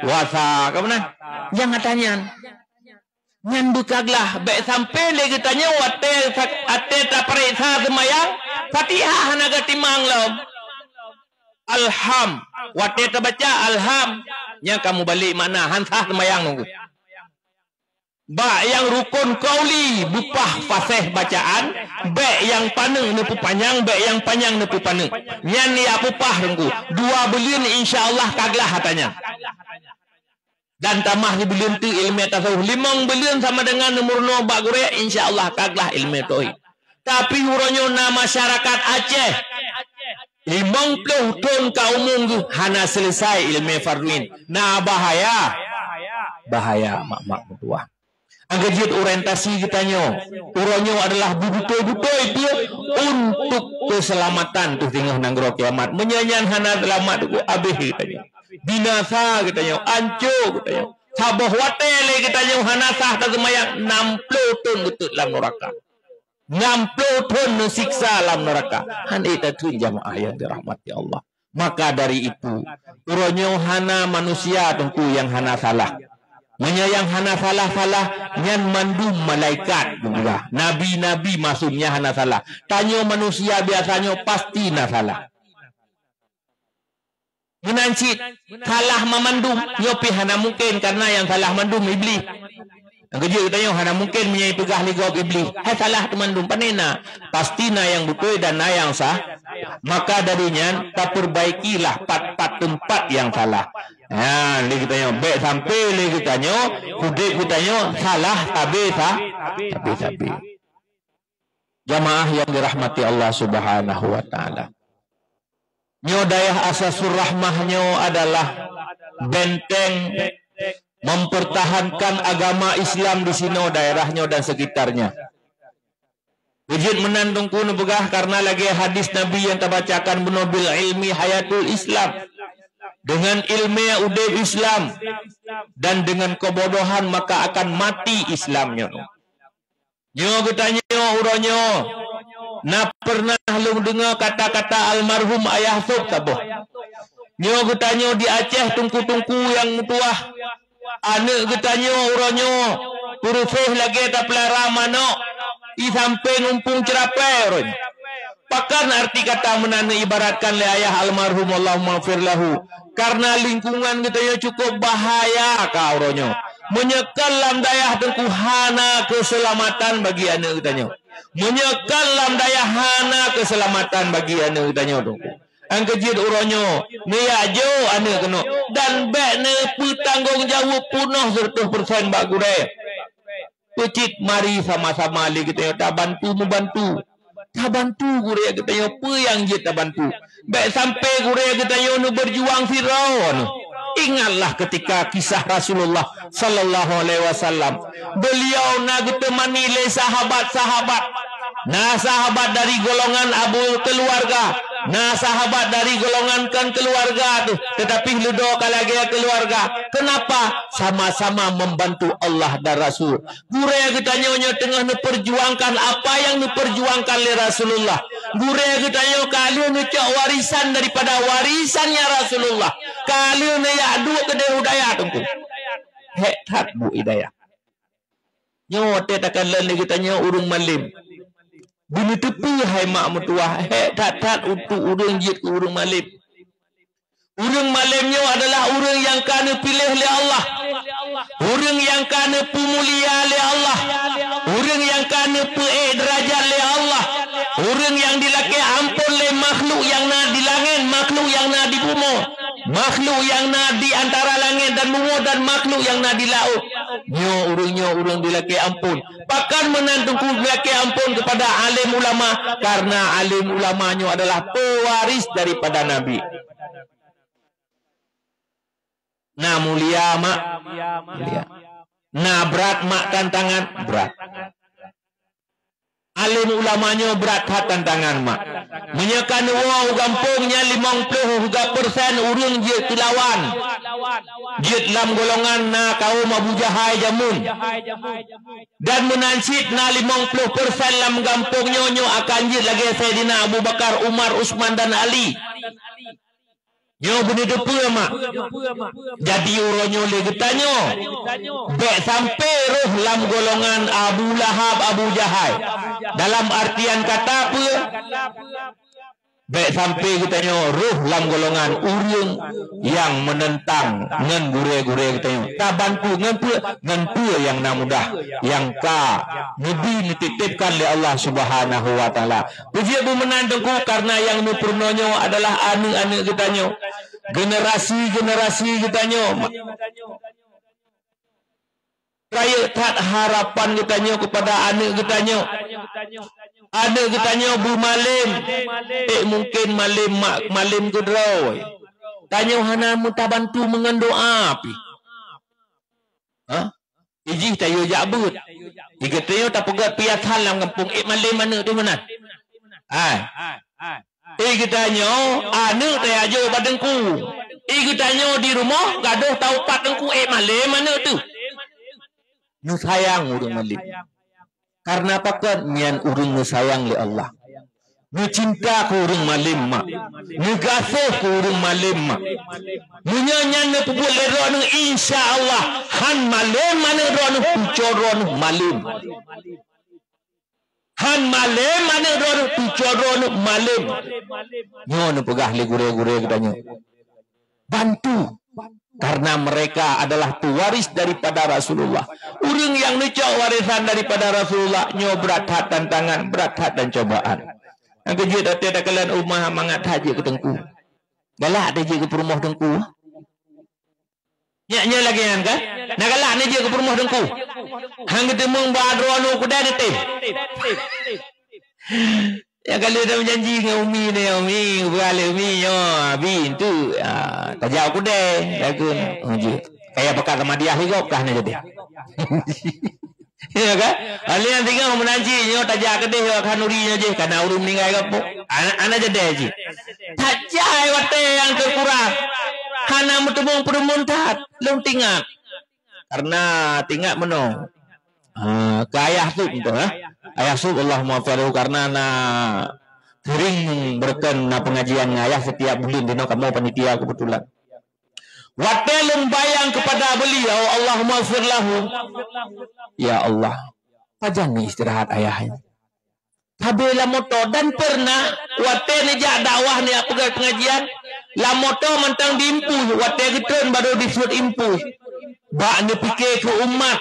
puasa, ka meunan? Nyang ata nyan. Nyan beukaglah, bèk sampoe lé geutanyoe watèe sa-, watèe tapareksa seumayang, Fatihah hana geutimang lom. Alham, watèe tabaca alham, Nyan ka mubalek makna, han sah seumayang nunggu. Bak nyang rukon qauli beupah faseh bacaan, bèk nyang paneuk neupeupanyang, bèk nyang panyang neupeupaneuk. Nyan jak peupah teungku. Dua buleuen insya Allah ka glah ata nyan. Dan tamah sibuleuen teuk ileumèe tasawuf. Limong buleuen sama dengan neumeurunoe bak gurèe, insya Allah ka glah ileumèe tauhid. Tapi uroe nyoe na masyarakat Aceh limong ploh thon ka umu geuh hana seuleusai ileumèe fardhu'ain. Na bahaya. Bahaya mak-mak meutuwah. Nyang keujeuet orientasi geutanyoe uroe nyoe adalah beutôi-beutôi peue untuk keuseulamatan teuh singoh nanggroe kiamat. Meunyoe nyan hana seulamat, habéh geutanyoe. Binasa geutanyoe, ancô geutanyoe. Saboh watèe lé geutanyoe hana sah taseumayang, nam ploh thon geutot lam nuraka. Nam ploh thon neusiksa lam nuraka. Han ék tatheun jamaah nyang dirahmati Allah. Maka dari itu, uroe nyoe hana manusia teungku nyang hana salah. Meunyoe nyang hana salah-salah, nyan mandum malaikat geupeugah. Nabi-nabi masum nyang hana salah. Tanyoe manusia biasa nyoe pasti na salah. Meunan cit salah mamandum, nyoe pih hana mungken, karena nyang salah mandum Iblih. Nyang keujeuet geutanyoe hana mungken meunyoe ipeugah lé gob Iblih, "Hai salah teumandum," pane na. Pasti na nyang beutôi dan na nyang sah. Maka dari nyan, tapeubaikilah pat-pat teumpat nyang salah. Ha, lé geutanyoe, bèk sampai lé geutanyoe, udép geutanyoe salah sabe sa-, sabe-sabe. Jamaah yang dirahmati Allah Subhanahu wa Ta'ala. Nyoe dayah Asasur Rahmah nyoe adalah benteng mempertahankan agama Islam di sinoe, daerah nyoe dan sekitarnya. Beujeuet meunan teungku neupeugah, karena lagèe hadis Nabi nyang tabacakan bunoe, "Bil ilmi hayatul Islam." Dengan ilmu udép Islam, dan dengan kebodohan maka akan mati Islam nyoe. Nyoe geutanyoe uroe nyoe, na peureunah lôn deungoe kata-kata almarhum Ayah Sop saboh. Nyoe geutanyoe di Aceh teungku-teungku nyang meutuwah, aneuk geutanyoe uroe nyoe peureuseh lagèe tapeulara manok, i sampéng umpung ceurapée uroe nyoe. Pakon arti kata meunan neuibaratkan lé ayah almarhum, Allahummaghfir lahu? Karena lingkungan geutanyoe cukup bahaya ka uroe nyoe. Meunyoe kon lam dayah teungku hana keuseulamatan bagi aneuk geutanyoe. Meunyoe kon lam dayah hana keuseulamatan bagi aneuk geutanyoe teungku. Nyang keujeuet uroe nyoe, neujak jok aneuk keunoe dan bèk neupeutanggong jaweueb peunoh seureutôh persen bak gurée. Peucit mari sama-sama lé geutanyoe tabantu meubantu. Tabantu gurée geutanyoe peue nyang jeuet tabantu. Bèk sampai gurée geutanyoe neubeurjuang sidroe neuh. Ingatlah ketika kisah Rasulullah sallallahu alaihi wasallam. Beliau na geuteumani lé sahabat-sahabat. Na sahabat dari golongan Abu keluarga, na sahabat dari golongan kon keluarga teuh, tetapi leudo ka lagée keluarga. Kenapa? Sama-sama membantu Allah dan Rasul. Gurée geutanyoe nyoe teungoh neupeurjuangkan apa nyang neupeurjuangkan lé Rasulullah. Gurée geutanyoe ka lheueh neucok warisan daripada warisannya Rasulullah. Ka lheueh neujak duek keudeh u dayah teungku. Hék that buet i dayah. Nyoe watée takalon lé geutanyoe ureuëng malém. Beuneuteupeue hai mak meutuwah, hék that-that untuk ureuëng jeuet keu ureuëng malém. Ureuëng malém nyoe adalah ureuëng nyang ka neupiléh lé Allah. Ureuëng nyang ka neupeumulia lé Allah. Ureuëng nyang ka neupeuék deurajat lé Allah. Ureuëng nyang dilakée amphon lé makhluk nyang na di langét, makhluk nyang na di bumoe, makhluk nyang na di antara langét dan bumoe, dan makhluk nyang na di laôt. Nyoe ureuëng nyoe ureuëng dilakée amphon. Pakon meunan teungku dilakée amphon keupada alim ulama? Karena alim ulama nyoe adalah pewaris daripada Nabi. Na mulia mak? Mulia. Na brat mak tantangan? Brat. Alim ulama nyoe brat that tantangan mak. Meunyoe ka neuwoe u gampông nyan limong ploh huga persen ureuëng jeuet keu lawan, jeuet lam golongan na kaum Abu Jahai jameun. Dan meunan cit na limong ploh persen lam gampông nyoe, nyoe akan jeuet lagée Saidina Abu Bakar, Umar, Utsman dan Ali. Nyoe beuneuteupeu mak. Jadi uroe nyoe lé geutanyoe, bék sampoe roh lam golongan Abu Lahab, Abu Jahai. Dalam artian kata peue? Bék sampai geutanyoe rôh lam golongan ureuëng nyang meunentang ngon gurée-gurée geutanyoe. Tabantu ngon peue? Ngon peue nyang na mudah, nyang ka neubi neutitipkan lé Allah Subhanahu wa Taala. Peue jeuet beumeunan Teungku, kareuna nyang neupeurunoe nyoe adalah aneuëk-aneuëk geutanyoe, generasi-generasi geutanyoe. Rayeuk that harapan geutanyoe keupada aneuëk geutanyoe. Aneuëk geutanyoe beumalém, ék mungken malém ma-, malém keudroe. Tanyoe hana meutabantu meungon doa pih. Ha? Ijih tayue jak beuet. Igeutanyoe tapeugét piasan lam gampông, ék malém aneuëk teuh meunan. Hai. Igeutanyoe aneuëk tayue jak bak teungku. Igeutanyoe di rumoh gadôh taupat teungku, ék malém aneuëk teuh. Neusayang ureuëng malém. Kareuna pakon? Nyan ureuëng neusayang lé Allah. Neucinta keu ureuëng malém mak. Neugaséh keu ureuëng malém mak. Meunyoe nyan neupeubuet lé droeneueh, insya Allah, han malém aneuëk droeneueh, cucoe droeneueh malém. Han malém aneuëk droeneueh, cucoe droeneueh malém. Nyoe neupeugah lé gurée-gurée geutanyoe. Bantu. Karena mereka adalah pewaris daripada Rasulullah. Ureuëng nyang neucok warisan daripada Rasulullah, nyoe brat that tantangan, brat that dan cobaan. Nyang keujeuet watée takalon uma mangat that jeuet keu teungku. Galak teuh jeuet keu peurumoh teungku. Nyak nyoe lagée nyan kan? Na galak nyoe jeuet keu peurumoh teungku. Han geuteumeung bak droeneueh kudai teuh. Ya, kalau dah berjanji dengan umi ni, umi, beralih umi, ya, abi, tu, ya, tajak kudai, lagu, oh, je. Kayak pekat sama dia, hidup kah ni jadi. Ya kan? Alih yang tinggal menanti, nyo tajak kedeh, ya, khanuri nyo je, karena urung meninggal ke apa? Anak, anak jadi je. Tajak watée nyang terkurang. Hana meuteumong peureumeun that, lôn tingat. Karena tingat meunoe. Ah, keu ayah sub tu, eh. Ayah sub, Allahumma ghfirlahu, karena na sering beureukan na pengajian ngon ayah setiap buleuen di noe kamoe panitia kebetulan. Watée lôn bayang kepada beliau, Allahumma ghfirlahu. Ya Allah, pajan ni istirahat ayah ni? Sabe lam moto dan pernah watée neujak dakwah, neujak peugah pengajian, lam moto mantong diimpus, watée geutreun baru disuet impus. Bak neupike keu umat,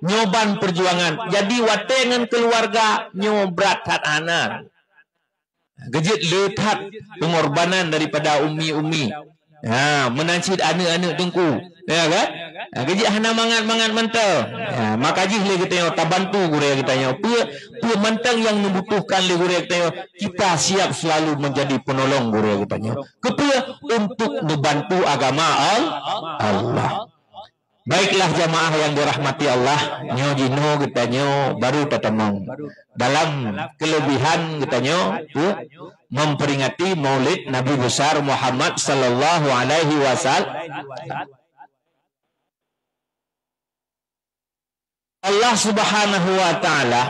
nyoe ban perjuangan. Jadi watée ngon keuluwarga nyoe brat that hana. Geujeuet le that pengorbanan daripada umi-umi. Ha, meunan cit aneuëk-aneuëk teungku. Ya kan? Ha, geujeuet hana mangat-mangat mantong. Ha, maka jih lé geutanyoe tabantu gurée geutanyoe. Peue, peue mantong nyang neubutuhkan lé gurée geutanyoe, kita siap selalu menjadi penolong gurée geutanyoe. Keupeue? Untuk neubantu agama Al-, Allah. Baiklah jamaah yang dirahmati Allah, nyoe jinoe geutanyoe baru tatamong dalam kelebihan geutanyoe, peue, memperingati Maulid Nabi Besar Muhammad sallallahu alaihi wasallam. Allah Subhanahu wa Taala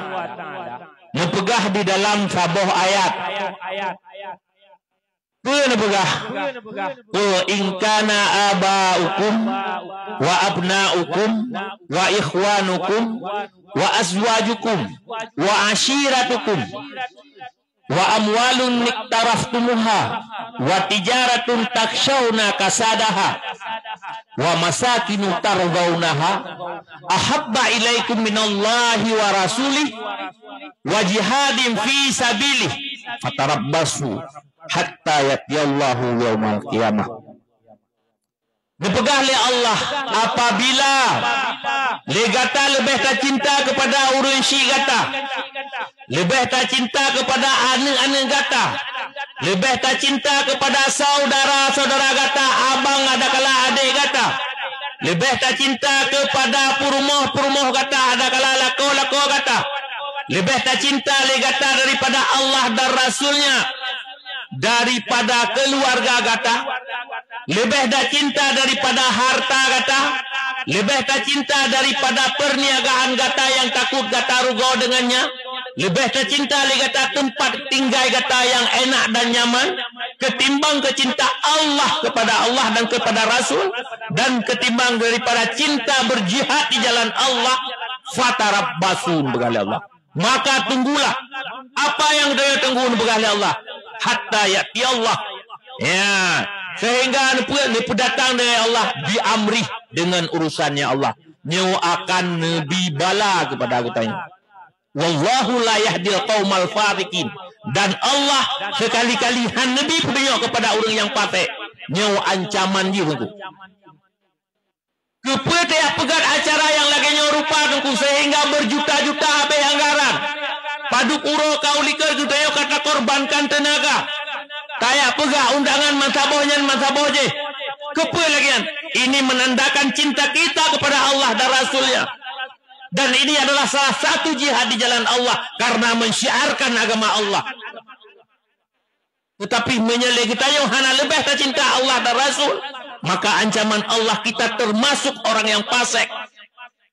neupeugah di dalam saboh ayat, peue neupeugah? "Qul in kana aba'ukum wa abna'ukum wa ikhwanukum wa azwajukum wa ashiratukum wa amwalun iqtaraftumuha wa tijaratun takhshawna kasadaha wa masakinu tardawnaha ahabba ilaikum minallahi wa rasulih wa jihadin fi sabilih, fatarabbasu hatta ya'tiyallahu yaumal qiyamah." Neupeugah lé Allah, apabila lé gata leubeh tacinta keupada ureuëng syik gata, leubeh tacinta keupada aneuëk-aneuëk gata, leubeh tacinta keupada syedara-syedara gata, abang adakala adék gata, leubeh tacinta keupada peurumoh-peurumoh gata adakala lakoe-lakoe gata, leubeh tacinta lé gata daripada Allah dan Rasul-Nya, daripada keuluwarga gata, leubeh tacinta daripada harta gata, leubeh tacinta daripada peurniagaan gata nyang takot gata rugoe deungon nyan, leubeh tacinta lé gata teumpat tinggai gata nyang enak dan nyaman, keutimbang keucinta Allah keupada Allah dan keupada Rasul, dan keutimbang daripada cinta beujihad di jalan Allah, fatarabbasu, neupeugah lé Allah. Maka tunggulah. Apa nyang geutanyoe tunggu, neupeugah lé Allah. hatta ya'ti Allah. Ya, sehingga neupeu-, neupeudatang dari Allah bi amrih, dengan urusannya Allah. Nyoe akan neubi bala kepada geutanyoe. Wallahu la yahdil qaumal fasiqin. Dan Allah sekali-kali hana neubi peudunyok kepada ureuëng nyang fasik. Nyoe ancaman jih, Teungku. Keupeue tajak peugét acara nyang lagée nyoe rupa, Teungku, sehingga berjuta-juta habéh anggaran? Padub uroe ka u likot geutanyoe ka takorbankan teunaga. Tajak peugah undangan meusaboh nyan meusaboh jih. Keupeue lagée nyan? Ini menandakan cinta kita kepada Allah dan Rasul-Nya. Dan ini adalah salah satu jihad di jalan Allah karena mensyiarkan agama Allah. Tetapi meunyoe lé geutanyoe hana leubeh tacinta Allah dan Rasul, maka ancaman Allah, kita termasuk orang yang fasik.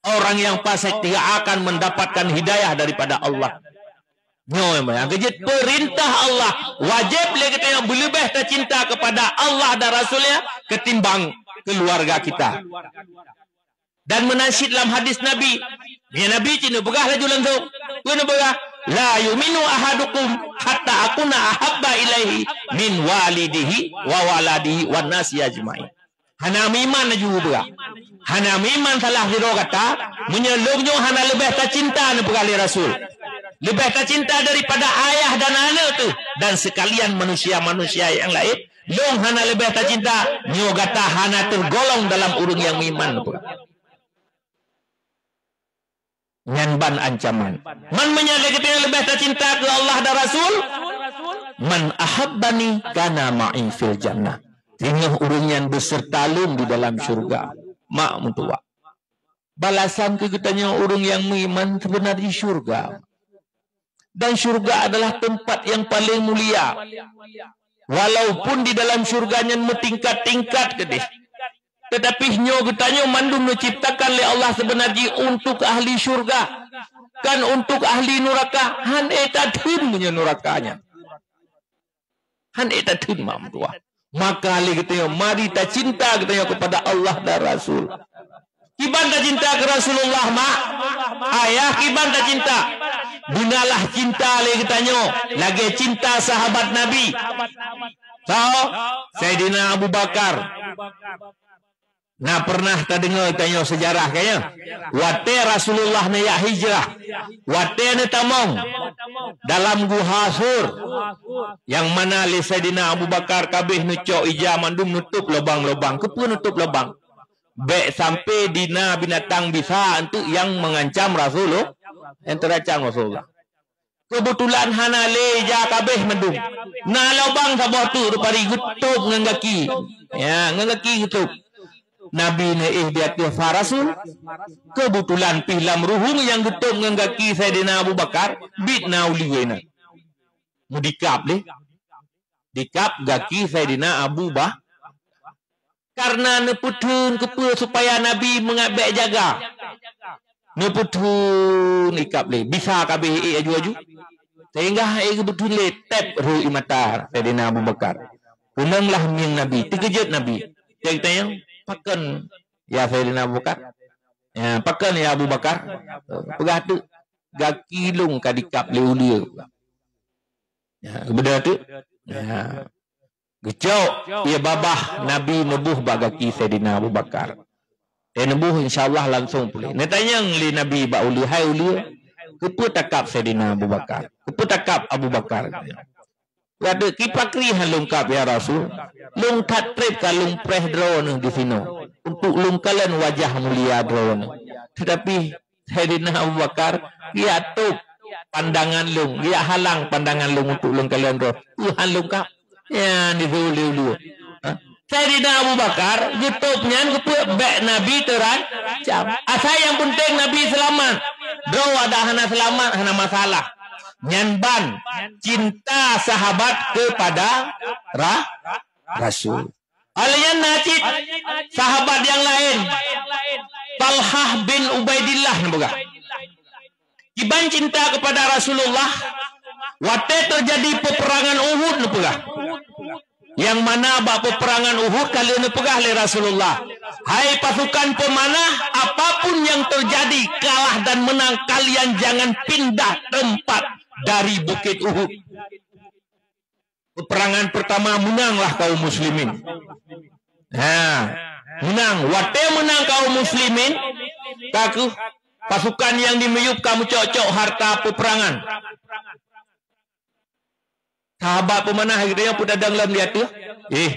Orang yang fasik tidak akan mendapatkan hidayah daripada Allah. Nyoe nyang keujeuet peurintah Allah, wajéb lé geutanyoe beuleubeh tacinta kepada Allah dan Rasul-Nya ketimbang keluarga kita. Dan meunan cit lam hadis Nabi, ya, Nabi cit neupeugah laju langsung. Peue neupeugah? "La yu'minu ahadukum hatta akuna ahabba ilaihi min walidihi wa waladihi wan nasi ajmain." Hana meuiman laju peugah. Hana meuiman salah sidroe gata, meunyoe lôn nyoe hana leubeh tacinta, neupeugah lé Rasul. Leubeh tacinta daripada ayah dan aneuk teuh, dan sekalian manusia-manusia nyang laén, lôn hana leubeh tacinta, nyoe gata hana teugolong dalam ureuëng nyang meuiman, neupeugah. Nyan ban ancaman. Man meunyoe lé geutanyoe leubeh tacinta keu Allah dan Rasul, "Man ahabbani kana ma'i fil jannah." Singoh ureuëng nyan beuseurta lôn di dalam syurga. Mak meutuwah. Balasan keu geutanyoe ureuëng nyang meuiman seubeuna di syurga. Dan syurga adalah tempat yang paling mulia. Walaupun di dalam syurga nyan meutingkat-tingkat keudeh, tetapi nyoe geutanyoe mandum neuciptakan lé Allah seubeuna jih untuk ahli syurga, kan untuk ahli nuraka. Han ék tatheun meunyoe nuraka nyan. Han ék tatheun, mak meutuwah. Maka lé geutanyoe mari tacinta geutanyoe kepada Allah dan Rasul. Kiban tacinta keu Rasulullah, mak? Ayah kiban tacinta. Beunalah cinta lé geutanyoe lagée cinta sahabat Nabi. Soe? Saidina Abu Bakar. Na pernah tadeungoe tanyoe seujarah kayée? Watée Rasulullah neujak hijrah, watée neutamong dalam guha Sur, nyang mana lé Saidina Abu Bakar ka abéh neucok ija mandum, neutôb lubang-lubang. Keupeue neutôb lubang? Bék sampai di na binatang bisa eunteuk nyang meungancam Rasulullah, nyang teurancam Rasulullah. Keubeutulan hana lé ija ka abéh mandum. Na lubang saboh teuk rupari geutôb ngon gaki. Ya, ngon gaki geutôb. Nabi neuéh di ateueh farasul. Keubeutulan pih lam ruhueng nyang geutôb ngon gaki Saidina Abu Bakar, biet na uleue na. Meudikab lé. Dikab gaki Saidina Abu Bah-, Kareuna neupeutheun keupeue supaya Nabi meungat bék jaga. Neupeutheun ikab lé, bisa ka abéh ék aju-aju. Sehingga ék geupeutheun lé tép rhot ie mata Saidina Abu Bakar. Keunong lah mieng Nabi, teukeujot Nabi. Teuntèe, "Pakon, ya Saidina Abu Bakar? Ya, pakon, ya Abu Bakar?" Peugah teuk, "Gaki lôn ka dikab lé uleue." Ya, beudôh teuk? Ya. Geucok ie babah Nabi neuboh bak gaki Saidina Abu Bakar. Eh, neuboh, insya Allah langsung puléh. Neutanyong lé Nabi bak uleue, "Hai uleue, keupeue takab Saidina Abu Bakar? Keupeue takab Abu Bakar?" Kata, "Kipakri han lôn kab, ya Rasul? Lôn that trép ka lôn preh droeneuh disinoe, untuk lôn kalon wajah mulia droeneuh. Tetapi Saidina Abu Bakar geutôb pandangan lôn, geuhalang pandangan lôn untuk lôn kalon droe. Peue han lôn kab?" Nyan disuruh lé uleue. Ha? Saidina Abu Bakar geutôb nyan keupeue? Bék Nabi teurancam. Asai nyang peunteng Nabi seulamat. Droe adak hana seulamat, hana masalah. Nyan ban cinta sahabat kepada ra-, Rasul. Óh lheueh nyan na cit sahabat nyang laén, Talhah bin Ubaidillah neupeugah, "Kiban cinta kepada Rasulullah, watée teujadi peuperangan Uhud," neupeugah. Nyang mana bak peuperangan Uhud ka lheueh neupeugah lé Rasulullah, "Hai pasukan peumanah, apapun yang terjadi, kalah dan menang, kalian jangan pindah tempat dari Bukit Uhud." Peperangan pertama meunanglah kaum muslimin. Ha, meunang. Watée meunang kaum muslimin, ka kheueh pasukan nyang dimiyueb ka meucok-cok harta peperangan. Sahabat peumanah geutanyoe peudadang lom di ateueh. Eh,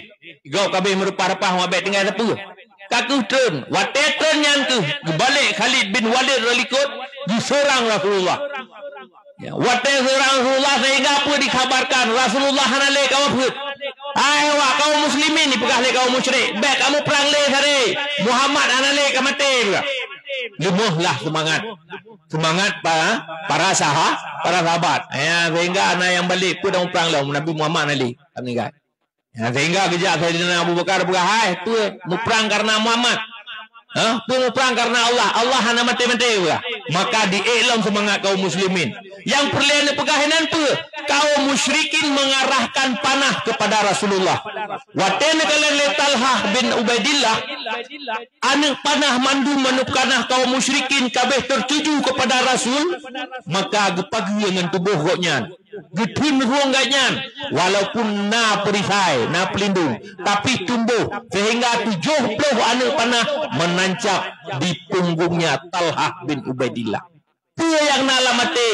gob ka abéh meureupah-reupah, bék tinggai sapeue. Ka kheueh treun. Watée treun nyan kheueh geubalek Khalid bin Walid rot likot geuseurang Rasulullah. Ya, watée seurang Rasulullah sehingga peue dikhabarkan, Rasulullah hana lé ka wafeuet. Hai awak kaum muslimin, dipeugah lé kaum musyrik, bék kamoe prang lé sabe. Muhammad hana lé ka maté, peugah. Leumohlah seumangat. Seumangat pa-, para saha-, para sahabat. Ya, sehingga hana nyang balek, peue dan muprang lom, Nabi Muhammad hana lé ka meuninggai. Ya, sehingga geujak Saidina Abu Bakar peugah, "Hai, peue muprang kareuna Muhammad? Hah? Peue muprang kareuna Allah? Allah hana maté-maté," peugah. Maka diék lom seumangat kaum muslimin. Nyang peureulée neupeugah inan peue? Kaum musyrikin mengarahkan panah kepada Rasulullah. Watée neukalon lé Talhah bin Ubaidillah, aneuëk panah mandum, aneuëk panah kaum musyrikin ka abéh teutuju kepada Rasul, maka geupageue ngon tuboh gobnyan. Geutheun rhueng gobnyan, walaupun na perisai, na peulindong, tapi tuboh, sehingga tujoh ploh aneuëk panah meunancab di punggungnya Talhah bin Ubaidillah. Peue nyang na lam até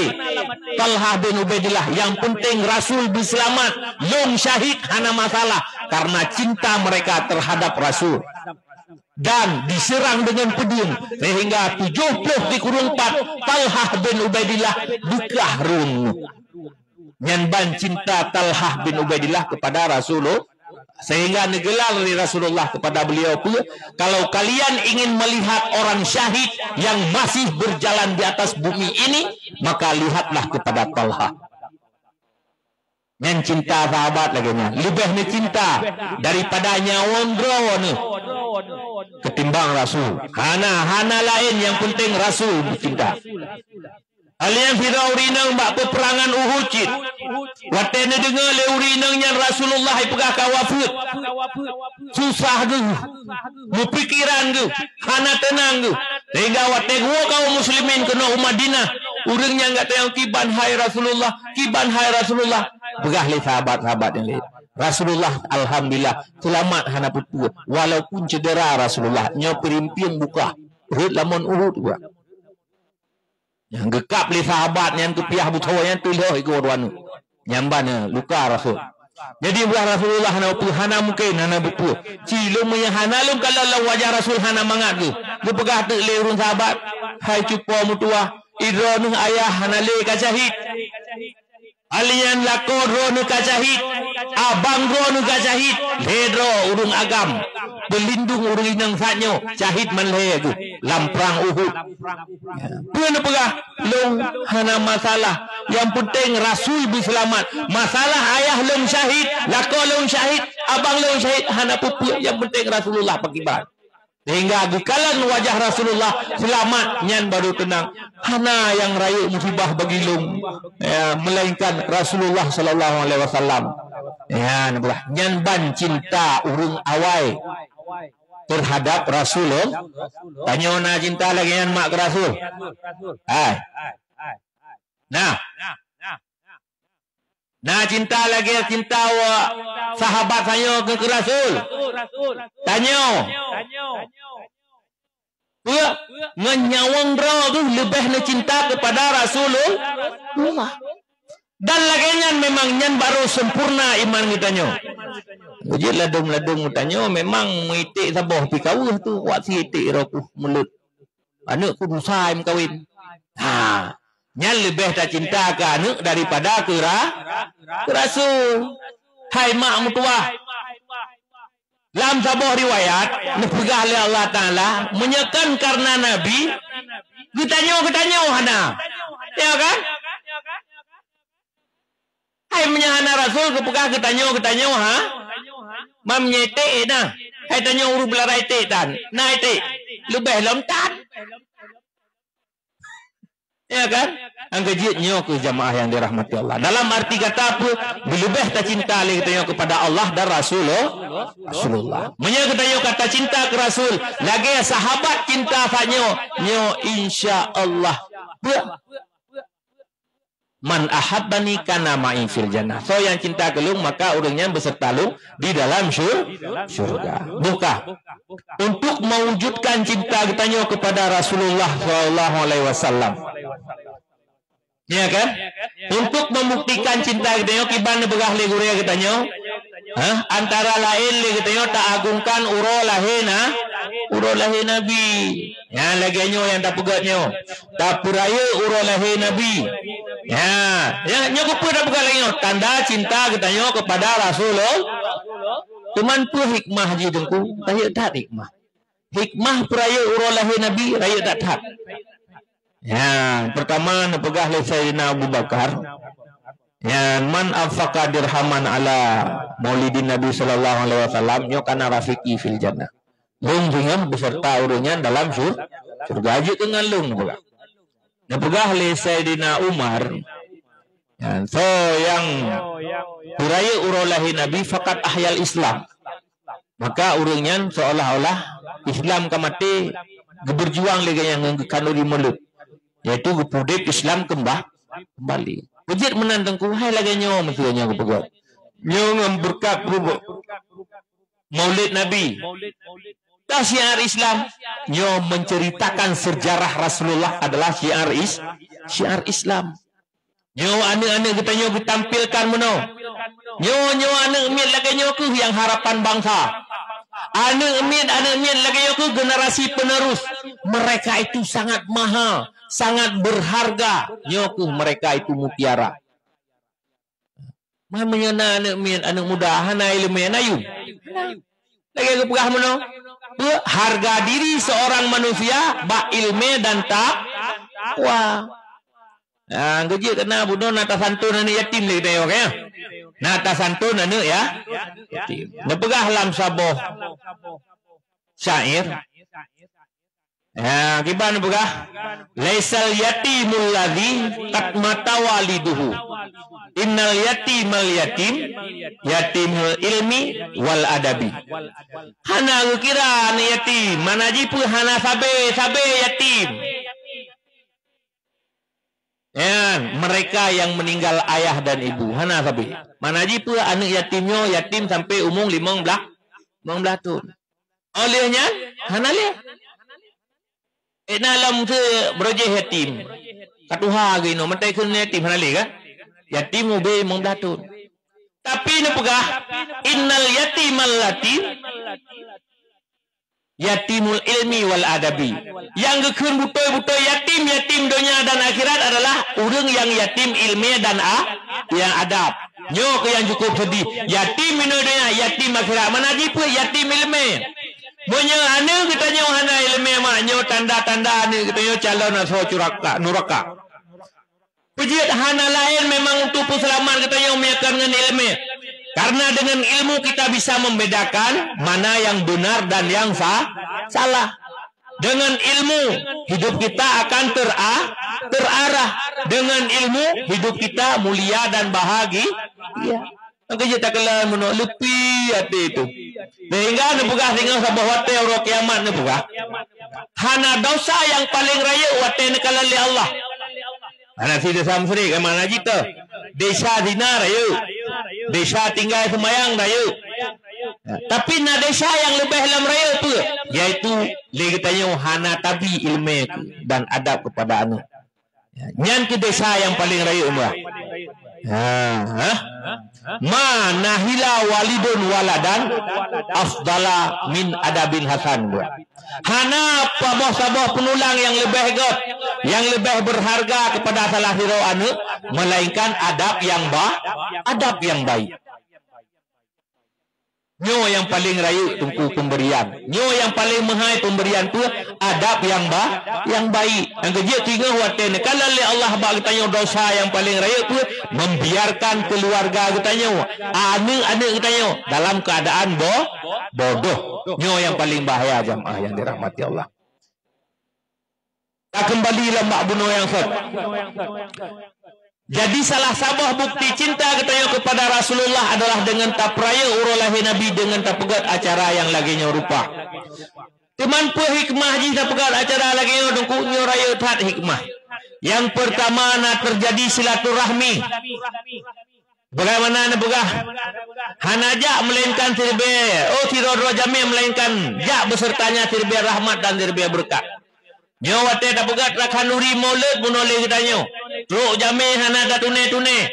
Talhah bin Ubaidillah? Nyang peunteng Rasul beuseulamat, lôn syahid hana masalah, karena cinta mereka terhadap Rasul. Dan diseurang deungon peudeueng, sehingga tujoh ploh sikureueng pat Talhah bin Ubaidillah beukah rhueng. Nyan ban cinta Talhah bin Ubaidillah kepada Rasulullah, sehingga neugelar lé Rasulullah kepada beliau peue, "Kalau kalian ingin melihat orang syahid yang masih berjalan di atas bumi ini, maka lihatlah kepada Talhah." Nyan cinta sahabat lagée nyan. Leubeh neucinta daripada nyawöng droeneuh ketimbang Rasul. Hana, hana laén, nyang peunteng Rasul neucinta. Alheuh sidroe ureuëng inong bak peuperangan Uhud cit. Watée neudeungoe lé ureuëng inong nyan Rasulullah ipeugah ka wafeuet, susah geuh, meupikiran geuh, hana teunang geuh. Sehingga watée geuwoe kaum muslimin keunoe u Madinah, ureuëng nyang gata nyang kiban hai Rasulullah, kiban hai Rasulullah. Peugah lé sahabat-sahabat nyang laén, "Rasulullah, alhamdulillah, seulamat hana peue-peue. Walaupun cedera Rasulullah, nyoe peurimpieng buka, rhot lamon Uhud buka." Nyang geukab lé sahabat nyan keupiah beusoe nyan teulheueh iko dua nyoe. Nyan ban, eh, luka Rasul. Jadi, peugah Rasulullah hana peue, hana mungken, hana peue. Ci lôn meunyo hana lôn kalon lam wajah Rasul hana mangat geuh. Geupeugah teuk lé ureuëng sahabat, "Hai cupo meutuwah, droeneuh ayah hana lé ka syahid. Alheuh nyan lakoe droeneuh ka syahid, abang droeneuh ka syahid, lhée droe ureuëng agam, peulindong ureuëng inong saat nyoe syahid man lhée geuh lam prang Uhud." Peue neupeugah? "Lôn hana masalah. Nyang peunteng Rasul beuseulamat. Masalah ayah lôn syahid, lakoe lôn syahid, abang lôn syahid, hana peue-peue. Nyang peunteng Rasulullah pakriban." Sehingga geukalon wajah Rasulullah seulamat, nyan barô teunang. Hana nyang rayeuk musibah bagi lôn, ya, melainkan Rasulullah sallallahu alaihi wasallam. Ya, neupeugah, nyan ban cinta ureuëng awai terhadap Rasul, eh? Tanyoe na cinta lagée nyan mak keu Rasul? Hai. Nah. Na cinta lagée cinta wa sahabat tanyoe keu, keu Rasul? Tanyoe. Peue? Ngon nyawöng droe geuh leubeh neucinta keupada Rasulullah. Dan lagée nyan memang nyan barô sempurna iman geutanyoe. Beujeuet ladôm-ladôm geutanyoe memang meuiték saboh pih ka weueh tu, wak sie iték roh kuh mulod. Aneuëk kuh dusa meukawen. Ha, nyan leubeh tacinta keu aneuëk daripada keu ra-, keu Rasul. Hai mak meutuwah, lam saboh riwayat, neupeugah lé Allah Taala, meunyoe kon kareuna Nabi, geutanyoe, geutanyoe hana. Ya kan? Hai meunyoe hana Rasul geupeugah geutanyoe, geutanyoe ha? Mam nyoe iték na. Hai tanyoe ureuëng beularai iték tan. Na iték. Leubeh lom tan. Ya kan? Angka jeuet nyoe keu jamaah yang dirahmati Allah. Dalam arti kata apa? Leubeh tacinta lé geutanyoe kepada Allah dan Rasul-, Rasulullah. Meunyoe geutanyoe ka tacinta keu Rasul, lagée sahabat cinta tanyoe, nyoe insya Allah. Peue? "Man ahabbani kana ma'i fil jannah." Soe nyang cinta keu lôn, maka ureuëng nyan beuseureuta lôn di dalam syur-, syurga. Buka. Untuk mewujudkan cinta geutanyoe kepada Rasulullah sallallahu alaihi wasallam. Ya kan? Untuk membuktikan cinta geutanyoe, kiban neupeugah lé gurée geutanyoe, ha? Antara laén lé geutanyoe taagungkan uroe lahé na, uroe lahé Nabi. Nyan lagée nyoe nyang tapeugét nyoe. Tapeurayeuk uroe lahé Nabi. Ya, ya, nyoe keupeue tapeugét lagée nyoe? Tanda cinta geutanyoe kepada Rasulullah. Cuman peue hikmah jih Teungku? Rayeuk that hikmah. Hikmah peurayeuk uroe lahé Nabi, rayeuk that-that. Ya, pertama neupeugah lé Saidina Abu Bakar, ya, "Man anfaqa dirhaman ala maulidin Nabi sallallahu alaihi wasallam, nyoe kana rafiqi fil jannah." Lôn singoh beserta ureuëng nyan dalam syur-, syurga jeuet keu ngon lôn, neupeugah. Neupeugah lé Saidina Umar, ya, soe nyang peurayeuk uroe lahé Nabi, faqad ahyal Islam. Maka ureuëng nyan seolah-olah Islam ka maté, geubeurjuang lé geuh nyan ngon geukhanuri mulod, yaitu geupeudeb Islam keumbah-, keumbali. Beujeuet meunan Teungku, hai lagée nyoe meusigoe nyoe geupeugét. Nyoe ngon beureukat peurumoh Maulid Nabi. Dah syiar Islam, nyoe menceritakan sejarah Rasulullah adalah syiar is-, syiar Islam. Nyoe aneuëk-aneuëk geutanyoe geutampilkan meunoe. Nyoe, nyoe aneuëk miet lagée nyoe kheueh nyang harapan bansa. Aneuëk miet, aneuëk miet lagée nyoe kheueh generasi penerus. Mereka itu sangat mahal, sangat berharga. Nyoe kheueh mereka itu mutiara. Man meunyoe na aneuëk miet, aneuëk muda, hana iéleumé, na yum. Lagée geupeugah meunoe, peue harga diri seorang manusia bak iéleumé dan takwa. Ah, geujeuet keunan bunoe na tasantun aneuëk yatim lé geutanyoe, kan? Na tasantun aneuëk ya, yatim. Neupeugah lam saboh syair, ya, kiban neupeugah, "Laisal yatimul ladzi qad mata waliduhu. Innal yatimal yatim, yatimul ilmi wal adabi." Hana geukira aneuëk yatim, mana jipeue hana sabe-sabe yatim. Nyan, mereka yang meninggal ayah dan ibu, hana sabe. Mana jipeue aneuëk yatim nyoe yatim sampai umur limong blaih, limong blaih thon. Óh lheueh nyan, hana lé. Eh, na lam teu beurojéh yatim. Ka tuha geuh inoe, meutai kheun yatim hana lé kan? Yatim ubé limong blaih thon. Tapi neupeugah, "Innal yatimal latim, yatimul ilmi wal adabi." Nyang geukheun beutôi-beutôi yatim, yatim donya dan akhirat adalah ureuëng nyang yatim iéleumé dan a-, nyang adab. Nyoe keuh nyang cukup seudih. Yatim inoe donya, yatim akhirat. Mana jipeue yatim iéleumé? Meunyoe aneuëk geutanyoe hana iéleumé, mak, nyoe tanda-tanda aneuëk geutanyoe calon asoe curaka, nuraka. Peujeuet hana laén memang untuk peuseulamat geutanyoe meunyoe kon ngon iéleumé. Karena dengan ilmu kita bisa membedakan mana yang benar dan yang sa-, salah. Dengan ilmu, hidup kita akan tera-, terarah. Dengan ilmu, hidup kita mulia dan bahagia. Maka jeuet takalon meunoe, leupie até teuh. Sehingga neupeugah singoh saboh watée uroe kiamat neupeugah, hana desya nyang paleng rayeuk watée neukalon lé Allah. Hana si desya musyrik, mana jih teuh. Desya zina rayeuk. Desya tinggai seumayang rayeuk. Tapi na desya nyang leubeh lom rayeuk peue? Yaitu lé geutanyoe hana tabi iéleumé dan adab keupada aneuëk. Nyan keuh desya nyang paleng rayeuk, bah. Ha, ha. "Ma nahila walidun waladan afdala min adabin hasan," bah. Hana saboh-saboh peunulang nyang leubeh gét, nyang leubeh beurharga keupada salah sidroe aneuëk, melainkan adab nyang ba-, adab nyang baik. Nyoe nyang paleng rayeuk Teungku peumberian. Nyoe nyang paleng meuhai peumberian peue? Adab nyang ba-, nyang baik. Nyang geujeuet singoh watée neukalon lé Allah bak geutanyoe desya nyang paleng rayeuk peue? Membiarkan keuluwarga geutanyoe, aneuëk-aneuëk geutanyoe dalam keuadaan bo-, bodoh. Nyoe nyang paleng bahaya, jamaah nyang dirahmati Allah. Takeumbali lam bak bunoe nyang sot. Jadi, salah saboh bukti cinta geutanyoe keupada Rasulullah adalah deungon tapeurayeuk uroe lahé Nabi deungon tapeugét acara nyang lagée nyoe rupa. Teuma peue hikmah jih tapeugét acara lagée nyoe, Teungku? Nyoe rayeuk that hikmah. Nyang peurtama na teujadi silaturahmi. Bagaimana neupeugah? Hana jak melainkan siribée, oh, sidroe-droe jamé melainkan jak besertanya siribée rahmat dan siribée beureukat. Nyoe watée tapeugah takhanduri Maulud bunoe lé geutanyoe. Trok jamé hana tatuné-tuné.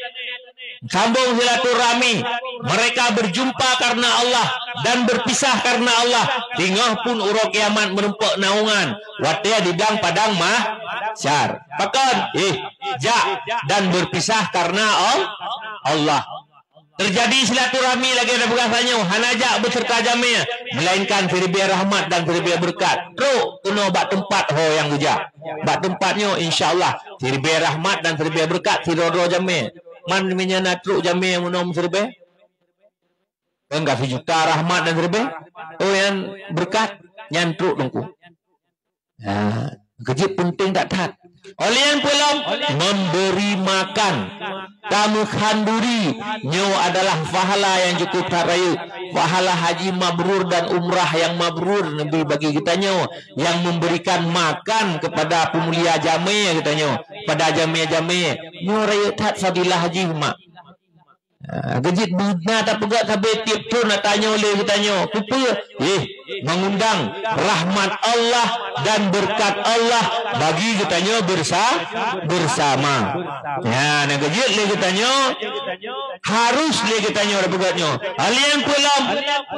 Sambong silaturahmi. Mereka berjumpa karena Allah dan berpisah karena Allah. Singoh pun uroe kiamat meurumpok naungan. Watée di blang padang mahsyar. Pakon? Eh, jak dan berpisah karena Al-, Allah. Teujadi silaturahmi lagée tapeugah tanyoe, hana jak beserta jamé, melainkan siribée rahmat dan siribée beureukat. Trok keunoe bak teumpat ho nyang geujak. Bak teumpat nyoe, insya Allah, siribée rahmat dan siribée beureukat sidroe-droe jamé. Man meunyoe na trok jamé meunoe siribée? Kan ka sijuta rahmat dan siribée? Oh, nyang beureukat, nyan trok teungku. Ha, keujeuet peunteng that-that. Oleh nyang peulom, memberi makan. Tameuhan duri, nyoe adalah pahala nyang cukup that rayeuk. Pahala haji mabrur dan umrah nyang mabrur Nabi bagi geutanyoe, nyang memberikan makan kepada peumulia jamé geutanyoe, pada jamé-jamé. Nyoe rayeuk that fadilah jih, mak. Ha, keujeuet beuna tapeugah sabe tiep thon na tanyoe lé geutanyoe. Peue-peue? Eh, mengundang rahmat Allah dan berkat Allah bagi geutanyoe bersa-, bersama. Ya, na keujeuet lé geutanyoe, harus lé geutanyoe tapeugah nyoe. Alien pulang.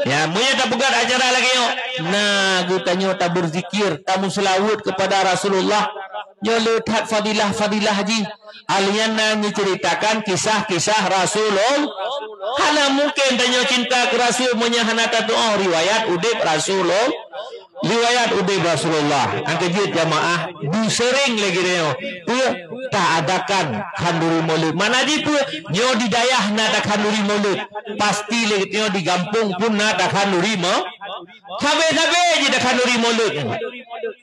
Ya, meunyoe tapeugah acara lagée nyoe, na geutanyoe taberzikir, tameuseulaweuet kepada Rasulullah. Nyoe le that fadilah-fadilah jih. Alien na nyeuceritakan kisah-kisah Rasulullah. Hana mungken tanyoe cinta keu Rasul meunyoe hana tatuoh riwayat udeb Rasulullah. Riwayat udeb Rasulullah. Angkeujeuet jamaah, bu sering lagée nyoe. Peue? Taadakan khanduri Maulud. Makna jih peue? Nyoe di dayah na takhanduri Maulud. Pasti lagée nyoe di gampông pun na takhanduri ma-, sabe-sabe jih takhanduri Maulud.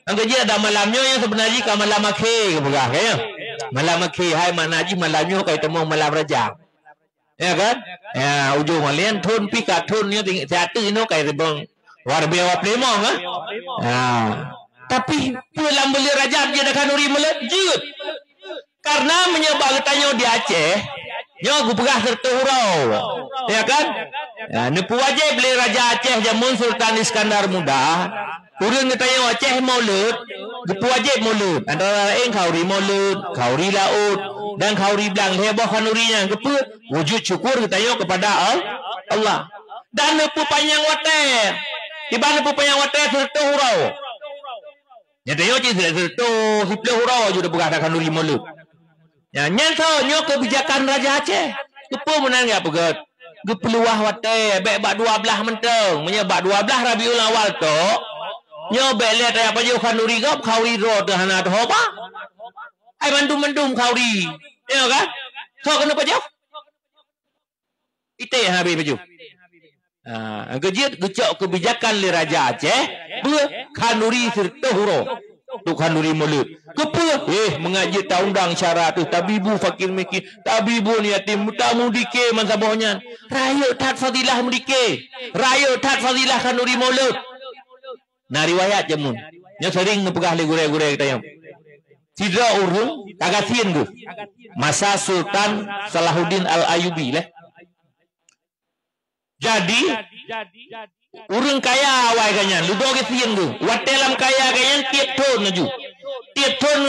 Angkeujeuet ada malam nyoe nyang seubeuna jih ka malam akhé geupeugah, ka, ya? Malam akhé, hai makna jih malam nyoe ka itamong malam raja. Ya kan? Ya, ujong malian thon pih ka thon nyoe ting-, siateuh inoe ka ribong. War biawa peulimong, ha? Ya. Tapi peue lam buleuen Rajab jeuet takhanduri Maulud? Jeuet. Karena meunyoe bak geutanyoe di Aceh, nyoe geupeugah sireutôh uroe. Ya kan? Ya, neupeuwajéb lé Raja Aceh jameun Sultan Iskandar Muda, ureuëng geutanyoe Aceh Maulud, geupeuwajéb Maulud. Antara laén khanduri Maulud, khanduri laôt, dan khanduri blang. Lhée boh khanduri nyan keupeue? Wujud syukur geutanyoe keupada Al-, Allah. Dan neupeupanyang watée. Kiban neupeupanyang watée sireutôh uroe. Nyan tanyoe cit sireutôh siplôh uroe ju teupeugah takhanduri Maulud. Nyan, nyan soe nyoe keubijakan Raja Aceh. Keupeue meunan geupeugét? Geupeuluwah watée, bék bak dua blaih mantong. Meunyoe bak dua blaih Rabiul Awal tok, nyoe bék lé tajak pajoh khanduri gob, khanduri droe teuh hana teuhoba. Hai mandum-mandum khanduri. Nyoe kan? Soe keuneuk pajoh? Iték habéh pajoh. Ha, geujeuet geucok keubijakan lé Raja Aceh, peue khanduri sireutôh uroe. Untuk khanduri Maulud. Keupeue? Eh, meungaji taundang syara teuh, tabibu fakir miskin, tabibu yatim, tameudike meusaboh nyan. Rayeuk that fadilah meudike. Rayeuk that fadilah khanduri Maulud. Na riwayat jameun. Nyoe sering neupeugah lé gurée-gurée geutanyoe. Sidroe ureuëng ka gasien geuh. Masa Sultan Salahuddin Al-Ayyubi lé. Jadi, ureuëng kaya awai geuh nyan, ludoe gasien geuh. Watée lam kaya geuh nyan tieb thon laju. Tieb thon,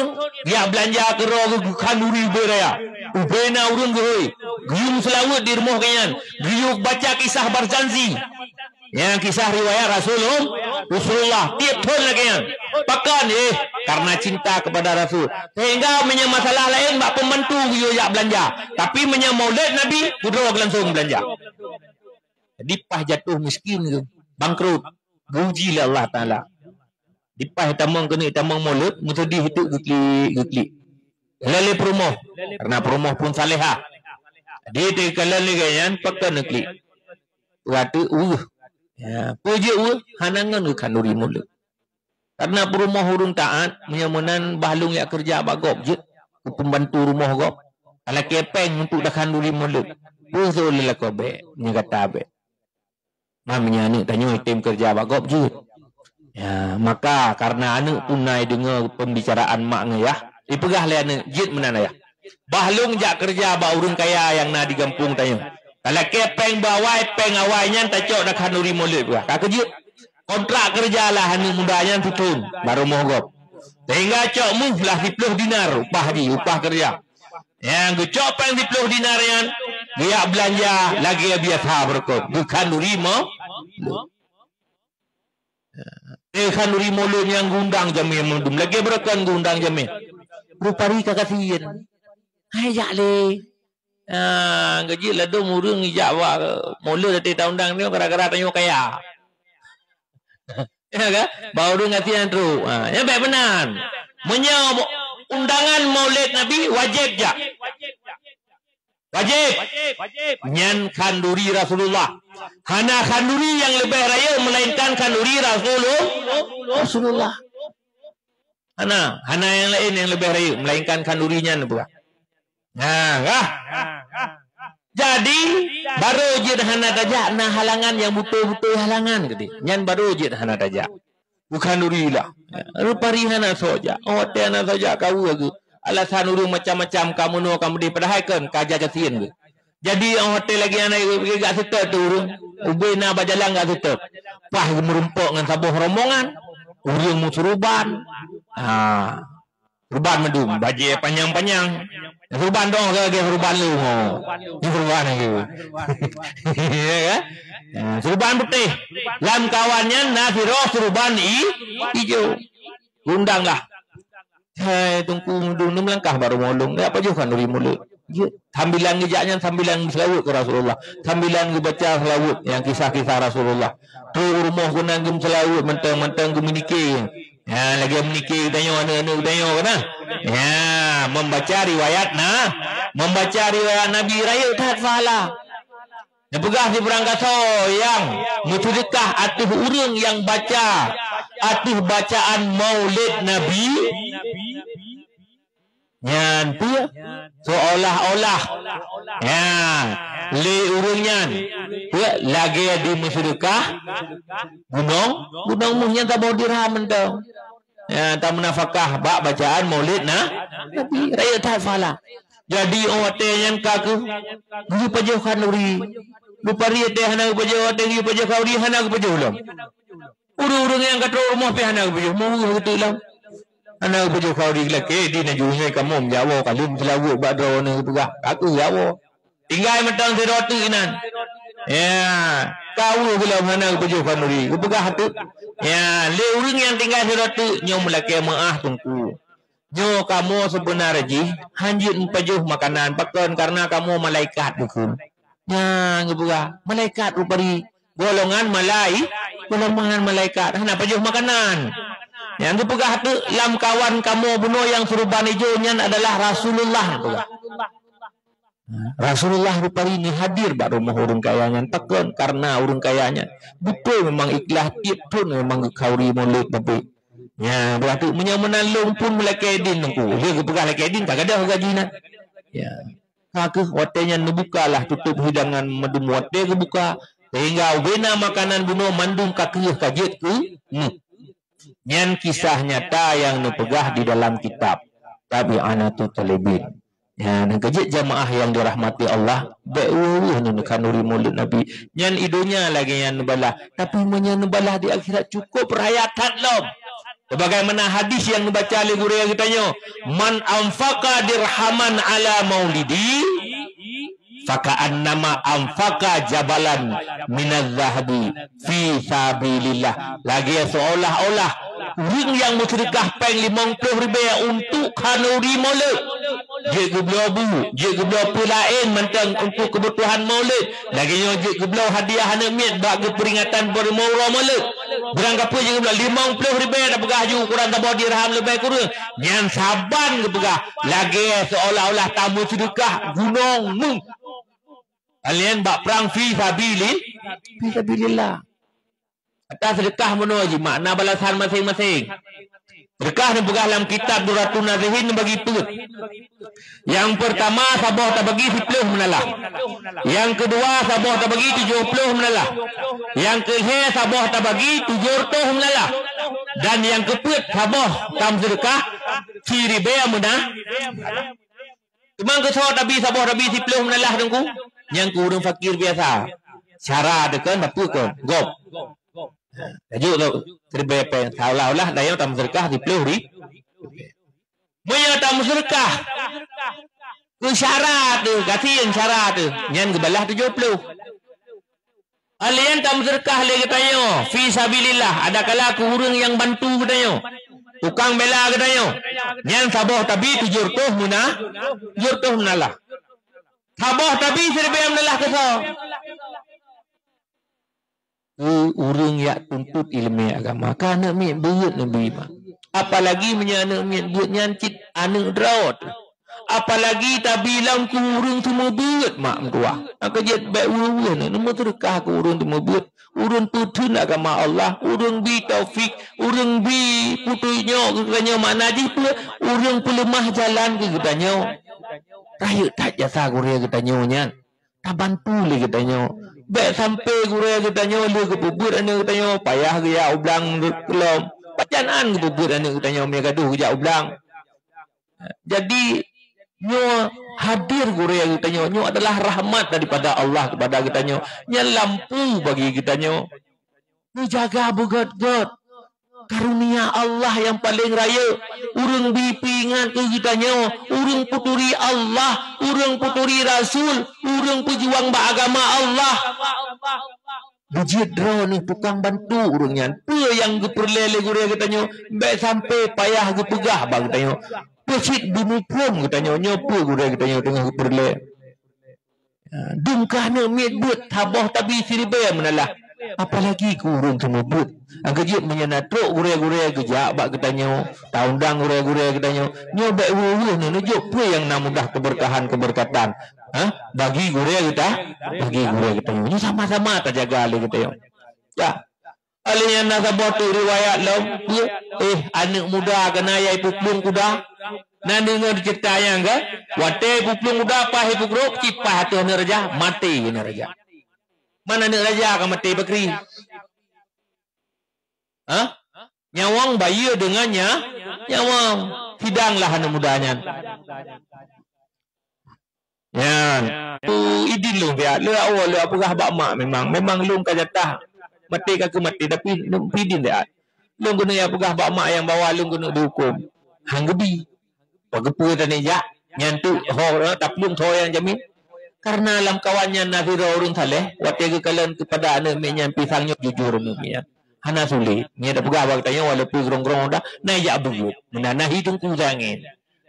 geujak beulanja keudroe geuh khanduri ubé raya. Ubé na ureuëng geuhôi. Geuyue meuseulaweuet di rumoh geuh nyan. Geuyue baca kisah Barzanji. Nyang kisah riwayat Rasulul-, Rasulullah tieb thon lagée nyan. Pakon? Eh, karena cinta kepada Rasul. Sehingga meunyoe masalah laén bak pembantu geuyue jak beulanja. Tapi meunyoe Maulud Nabi, keudroe langsung beulanja. Jadi paih jatuh miskin geuh, bangkrut, geuuji lé Allah Taala. Dipaih tamong keuneuk tamong Maulud, meuseudeh itu geuklik-geuklik. Lé peurumoh, karena peurumoh pun salehah. Jadi teukalon lagée nyan, pakon neuklik. Watée weueh. Ya, peue jeuet weueh? Hana ngon geukhanduri Maulud. Karena peurumoh ureuëng taát, meunyoe meunan bah lôn jak keureuja bak gob jeuet, keu pembantu rumoh gob. Alakée péng untuk takhanduri Maulud. Peue soe lé lakoe bék, meunyoe gata bék. Man meunyoe aneuëk tanyoe tem keureuja bak gob jeuet. Ya, maka karena aneuëk pun na deungoe pembicaraan mak ngon yah, Ipeugah lé aneuk, "Jeuet meunan ayah. Bah lôn jak keureuja bak ureuëng kaya nyang na di gampông tanyoe. Talakée péng beuawai, péng awai nyan tacok na khanduri Maulid," peugah. Ka keuh jeuet. Kontrak keureuja lah aneuk muda nyan sithon bak rumoh gob. Sehingga cok méuh lah siploh dinar upah jih, upah keureuja. Nyang geucok péng siploh dinar nyan, geujak beulanja lagée biasa beureukat. Geukhanduri Maulid. Eh, khanduri Maulid nyang geuundang jamé mandum. Lagée beureukat geuundang jamé. Rupari ka gasien. Hai jak lé. Ah, geujeuet ladôm ureuëng ijak bak Maulid até taundang nyoe gara-gara tanyoe kaya. Ya kan? Bak ureuëng gasien trok. Ha, nyan bék meunan. Meunyoe undangan Maulid Nabi, wajéb jak. Wajéb. Nyan khanduri Rasulullah. Hana khanduri nyang leubeh rayeuk melainkan khanduri Rasulul-, Rasulullah. Hana, hana nyang laén nyang leubeh rayeuk melainkan khanduri nyan peugah. Nah, kah? Jadi, barô jeuet hana tajak na halangan nyang beutôi-beutôi halangan geude. Nyan barô jeuet hana tajak. Khanduri lah. Rupari hana sok jak. Oh, watée hana sok jak kaweue geuh. Alasan ureuëng macam-macam ka meunoe ka meudeh padahai kon ka jak gasien geuh. Jadi, oh, watée lagée hana geuh gak seutôt tu ureuëng. Ubé na bak jalan gak seutôt. Pah geumeurumpok ngon saboh rombongan. Ureuëng meusuruban. Ha. Suruban mandum, bajée panyang-panyang. Suruban dong lagée suruban lu. Suruban lagée. Ya kan? Ha, suruban putéh. Lam kawan nyan na sidroe suruban i-, ijo. Undang lah. Hai, Teungku Mudun, neulangkah bak rumoh lôn. Ya, pajoh khanduri Maulid. Ya, sambilan geujak nyan sambilan meuseulaweuet keu Rasulullah. Sambilan geubaca seulaweuet nyang kisah-kisah Rasulullah. Trok u rumoh keunan geumeuseulaweuet mantong-mantong geumeunikée. Ya, lagée meunikée geutanyoe, aneuk-aneuk geutanyoe keunan. Ya, membaca riwayat na, membaca riwayat Nabi rayeuk that pahala. Neupeugah sibarang gasoe nyang meuseudeukah ateueh ureuëng nyang baca ateueh bacaan Maulid Nabi, nyan peue? Seolah-olah, ya, lé ureuëng nyan peue lagée jimeuseudeukah gunong, gunong méuh nyang saboh dirham mantong. Ya, tameunafakah bak bacaan Maulid na, Nabi, rayeuk that pahala. Jadi, oh, watée nyan ka keuh, geupajoh khanduri. Rupari watée hana geupajoh, watée geupajoh khanduri hana geupajoh lom. Ureuëng-ureuëng nyang ka trok rumoh pih hana geupajoh, meuweuh geuteuk lom. Hana geupajoh khanduri lakée di na jureueng kamoe meujawoe ka lheueh meuseulaweuet bak droeneuh geupeugah, ka keuh jawoe. Tinggai mantong sidroe teuk inan. Ya, ka weueh gohlom hana geupajoh khanduri. Geupeugah teuk. Ya, lé ureuëng nyang tinggai sidroe teuk nyoe meulakée meuáh Teungku. Nyoe kamoe seubeuna jih hanjeuet meupajoh makanan pakon kareuna kamoe malaikat bukon. Nyan geupeugah, malaikat rupari golongan malai-, golongan malaikat hana pajoh makanan. Nyang geupeugah teuk lam kawan kamoe bunoe nyang suruban ijo nyan adalah Rasulullah geupeugah. Rasulullah rupari neuhadir bak rumoh ureuëng kaya nyan pakon kareuna ureuëng kaya nyan beutôi memang ikhlas tieb thon memang geukhanduri Maulid tapi. Nya, beurati meunyoe meunan lôn pun meulakée idin Teungku. Lheueh geupeugah lakée idin ka gadôh gaji nyan. Ya. Ka keuh watée nyan neubukalah tutôb hidangan mandum watée geubuka sehingga ubena makanan bunoe mandum ka keuh ka jeuet keu méuh. Nyan kisah nyata nyang neupeugah di dalam kitab Tabi'anatu Talibin. Ya, nyang keujeuet jamaah nyang dirahmati Allah, bék weueh-weueh neukhanduri Maulid Nabi. Nyan i donya lagée nyan neubalah, tapi meunyoe neubalah di akhirat cukôp raya that lom. Sebagaimana hadis nyang neubaca lé gurée geutanyoe, "Man anfaqa dirhaman ala maulidi, faka'annama anfaqa jabalan minaz zahabi fi sabilillah." Lagée seolah-olah ureuëng nyang meuseudeukah péng limong ploh ribée untuk khanduri Maulid. Jeuet geubloe bu, jeuet geubloe peue laén mantong untuk keubutuhan Maulid. Lagée nyoe jeuet geubloe hadiah aneuk miet bak geupeuringatan peurumoh uroe Maulid. Beurangkapeue jeuet geubloe limong ploh ribée tapeugah ju ukuran saboh dirham leubeh kureueng. Nyan saban geupeugah lagée seolah-olah tameuseudeukah gunong méuh. Kalian bak prang fi sabili-, fi sabilillah. Ata seudeukah bunoe jih makna balasan maséng-maséng. Seudeukah neupeugah lam kitab Durratun Nazihin neubagi peuet. Nyang peurtama saboh tabagi siploh meunala. Nyang keudua saboh tabagi tujoh ploh meunala. Nyang keulhée saboh tabagi tujoh reutôh meunala. Dan nyang keupeuet saboh tameuseudekah siribèe meuna-, Teuma keusoe tabi saboh tabi siploh meunalah teungku. Nyang keu ureueng fakir biasa. Syara teuh kon, tapi kon. Gob. Tajuk tu, siribèe pèng. Seolah-olah tanyoe tameuseudeukah siploh ri-, meunyoe tameuseudeukah keu syara teuh, gasien syara teuh, nyan geubalah tujoh ploh. Alèh nyan tameuseudeukah lé geutanyoe, fi sabilillah, adakala keu ureueng nyang bantu geutanyoe, tukang bela geutanyoe, nyan saboh tabi tujoh reutôh meuna-, tujoh reutôh meunalah. Saboh tabi siribèe meunalah keusoe. Keu ureueng jak tuntut ileumèe agama, ka aneuk miet beuet neubi mak. Apalagi meunyoe aneuk miet beuet nyan cit aneuk droe teuh. Apalagi tabi lom keu ureueng seumeubeuet mak meutuwah. Maka jeuet bèk weueh-weueh neuh, neumeuseudeukah keu ureueng seumeubeuet. Ureueng peutheun agama Allah, ureueng bi taufik, ureueng bi peutunyok keu geutanyoe makna jih peue, ureueng peuleumah jalan keu geutanyoe. Rayeuk that jasa gurèe geutanyoe nyan. Tabantu lé geutanyoe. Bèk sampai gurèe geutanyoe lheueh geupeubeuet aneuk geutanyoe, payah geujak u blang keulom. Pajan an geupeubeuet aneuk geutanyoe meunyoe gadôh geujak u blang. Jadi, nyoe hadir gurèe geutanyoe, nyoe adalah rahmat daripada Allah kepada geutanyoe. Nyan lampu bagi geutanyoe. Neujaga beugöt-göt. Karunia Allah nyang paleng rayeuk. Ureueng bi peuingat keu geutanyoe, ureueng peuturi Allah, ureueng peuturi Rasul, ureueng peujuang bak agama Allah. Beujeuet droeneuh tukang bantu ureueng nyan. Peue nyang geupeureulèe lé gurèe geutanyoe, bèk sampai payah geupeugah bak geutanyoe. Peue cit beumuphom geutanyoe, nyoe peue gurèe geutanyoe teungoh geupeureulèe. Ha, dum keu aneuk miet beuet, saboh tabi siribèe meunalah. Apalagi keu ureueng seumeubeuet. Nyang keujeuet meunyoe na trok gurèe-gurèe geujak bak geutanyoe, taundang gurèe-gurèe geutanyoe, nyoe bèk weueh-weueh neuh, neujok peue nyang na mudah keubeurkahan-keubeurkatan. Ha? Bagi gurèe geuta-, bagi gurèe geutanyoe. Nyoe sama-sama tajaga lé geutanyoe. Ya. Alèh nyan na saboh teuk riwayat lom, peue, eh, aneuk muda keunan nyang ipuplueng kuda. Na deungö ceurita nyan kan? Watèe ipuplueng kuda, paih ipeugrôp, cit paih ateueh aneuk raja, maté aneuk raja. Man aneuk raja ka maté, pakri? Hah? Nyawöng bayeue deungon nya-, nyawöng. Sidang lah aneuk muda nyan. Nyan. Tu idin lôn siat. Lôn awai lôn peugah bak mak memang. Memang lôn ka jatah. Maté ka keu maté, tapi lôn idin siat. Lôn keuneuk jak peugah bak mak nyang bahwa lôn keuneuk dihuköm. Han geubi. Bak geupeu tanyoe jak. Nyan tu ho, eh, taplueng tho nyang jamin. Karena lam kawan nyan na sidroe ureueng saleh, watèe geukalon keupada aneuk miet nyan pisang nyoe jujur aneuk miet nyan. Hana sulet. Nyan tapeugah bak geutanyoe walaupun grong-grong dah, na jak beuet. Meunan na hi teungku tangen.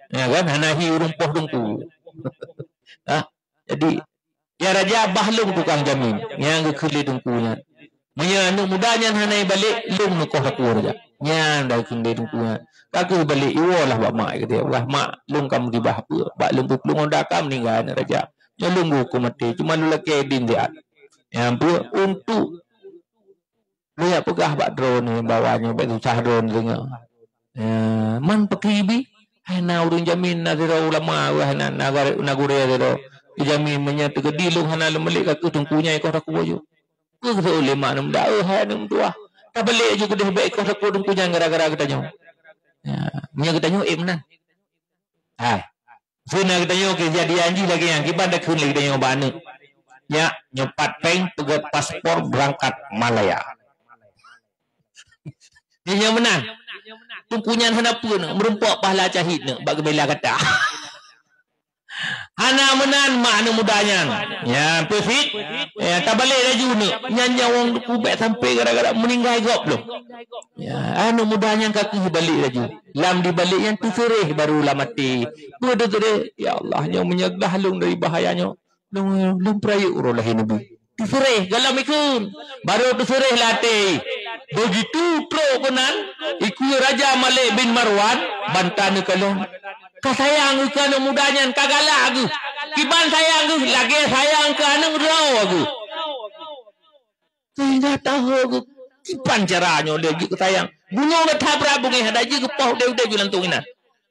Ya kan? Hana hi ureueng poh teungku. Ha? Jadi, ya raja bah lôn tukang jamin. Nyang geukheun lé teungku nyan. Meunyoe aneuk muda nyan hana ibalek, lôn neukoh takue raja. Nyan dah geukheun lé teungku nyan. Ka keuh ibalek, iwoe lah bak mak geude. Wah mak, lôn ka musibah peue? Bak lôn peuplueng honda ka meuninggai aneuk raja. Nyoe lôn geuhuköm maté, cuma lôn lakèe idin siat. Nyan peue? Untuk Lôn jak peugah bak droeneuh bahwa nyoe bèk susah droeneuh deungö. Eh, man pakri bi? Hai na ureueng jamin, na sidroe ulama, wah na, na gare-, na gurèe sidroe. Geujamin meunyoe teukeudi lôn hana lôn balek ka keuh teungku nyan ikoh takue ju. Peue geuseuôt lé mak aneuk muda, "Eh, hai aneuk meutuwah, tabalek ju keudeh bèk ikoh takue teungku nyan gara-gara geutanyoe." Ya, meunyoe geutanyoe ék meunan. Hai. Seuna geutanyoe keujadian jih lagèe nyan, kiban takheun lé geutanyoe bak aneuk. Nyak, nyoe pat péng peugöt paspor beurangkat Malaya. Nyan meunan. Teungku nyan hana peue neuh, meurumpok pahala syahid neuh bak geubela gata. Hana meunan mak aneuk muda nyan. Nyan peue cit? Ya, tabalek laju neuh. Nyan nyawöng teungku bèk sampai gara-gara meuninggai gob lom. Ya, aneuk muda nyan ka keuh balek laju. Lam dibalek nyan teuseureh baru lam até. Peue teuseureh? Ya Allah, nyoe meunyeugah lôn dari bahaya nyoe. Lôn, lôn peurayeuk uroe lahé Nabi. Teuseureh, gohlom ikheun. Baru teuseureh lam até. Beugitu trok keunan, ikheun Raja Malik bin Marwan, banta neukalon. Ka sayang geuh keu aneuk muda nyan, ka galak geuh. Kiban sayang geuh, lagèe sayang keu aneuk droe geuh. Sehingga taho geuh, kiban cara nyoe lé jeuet keu sayang. Bunoe gata brat beungéh, adak jeuet keu poh udép-udép jih lantong inan.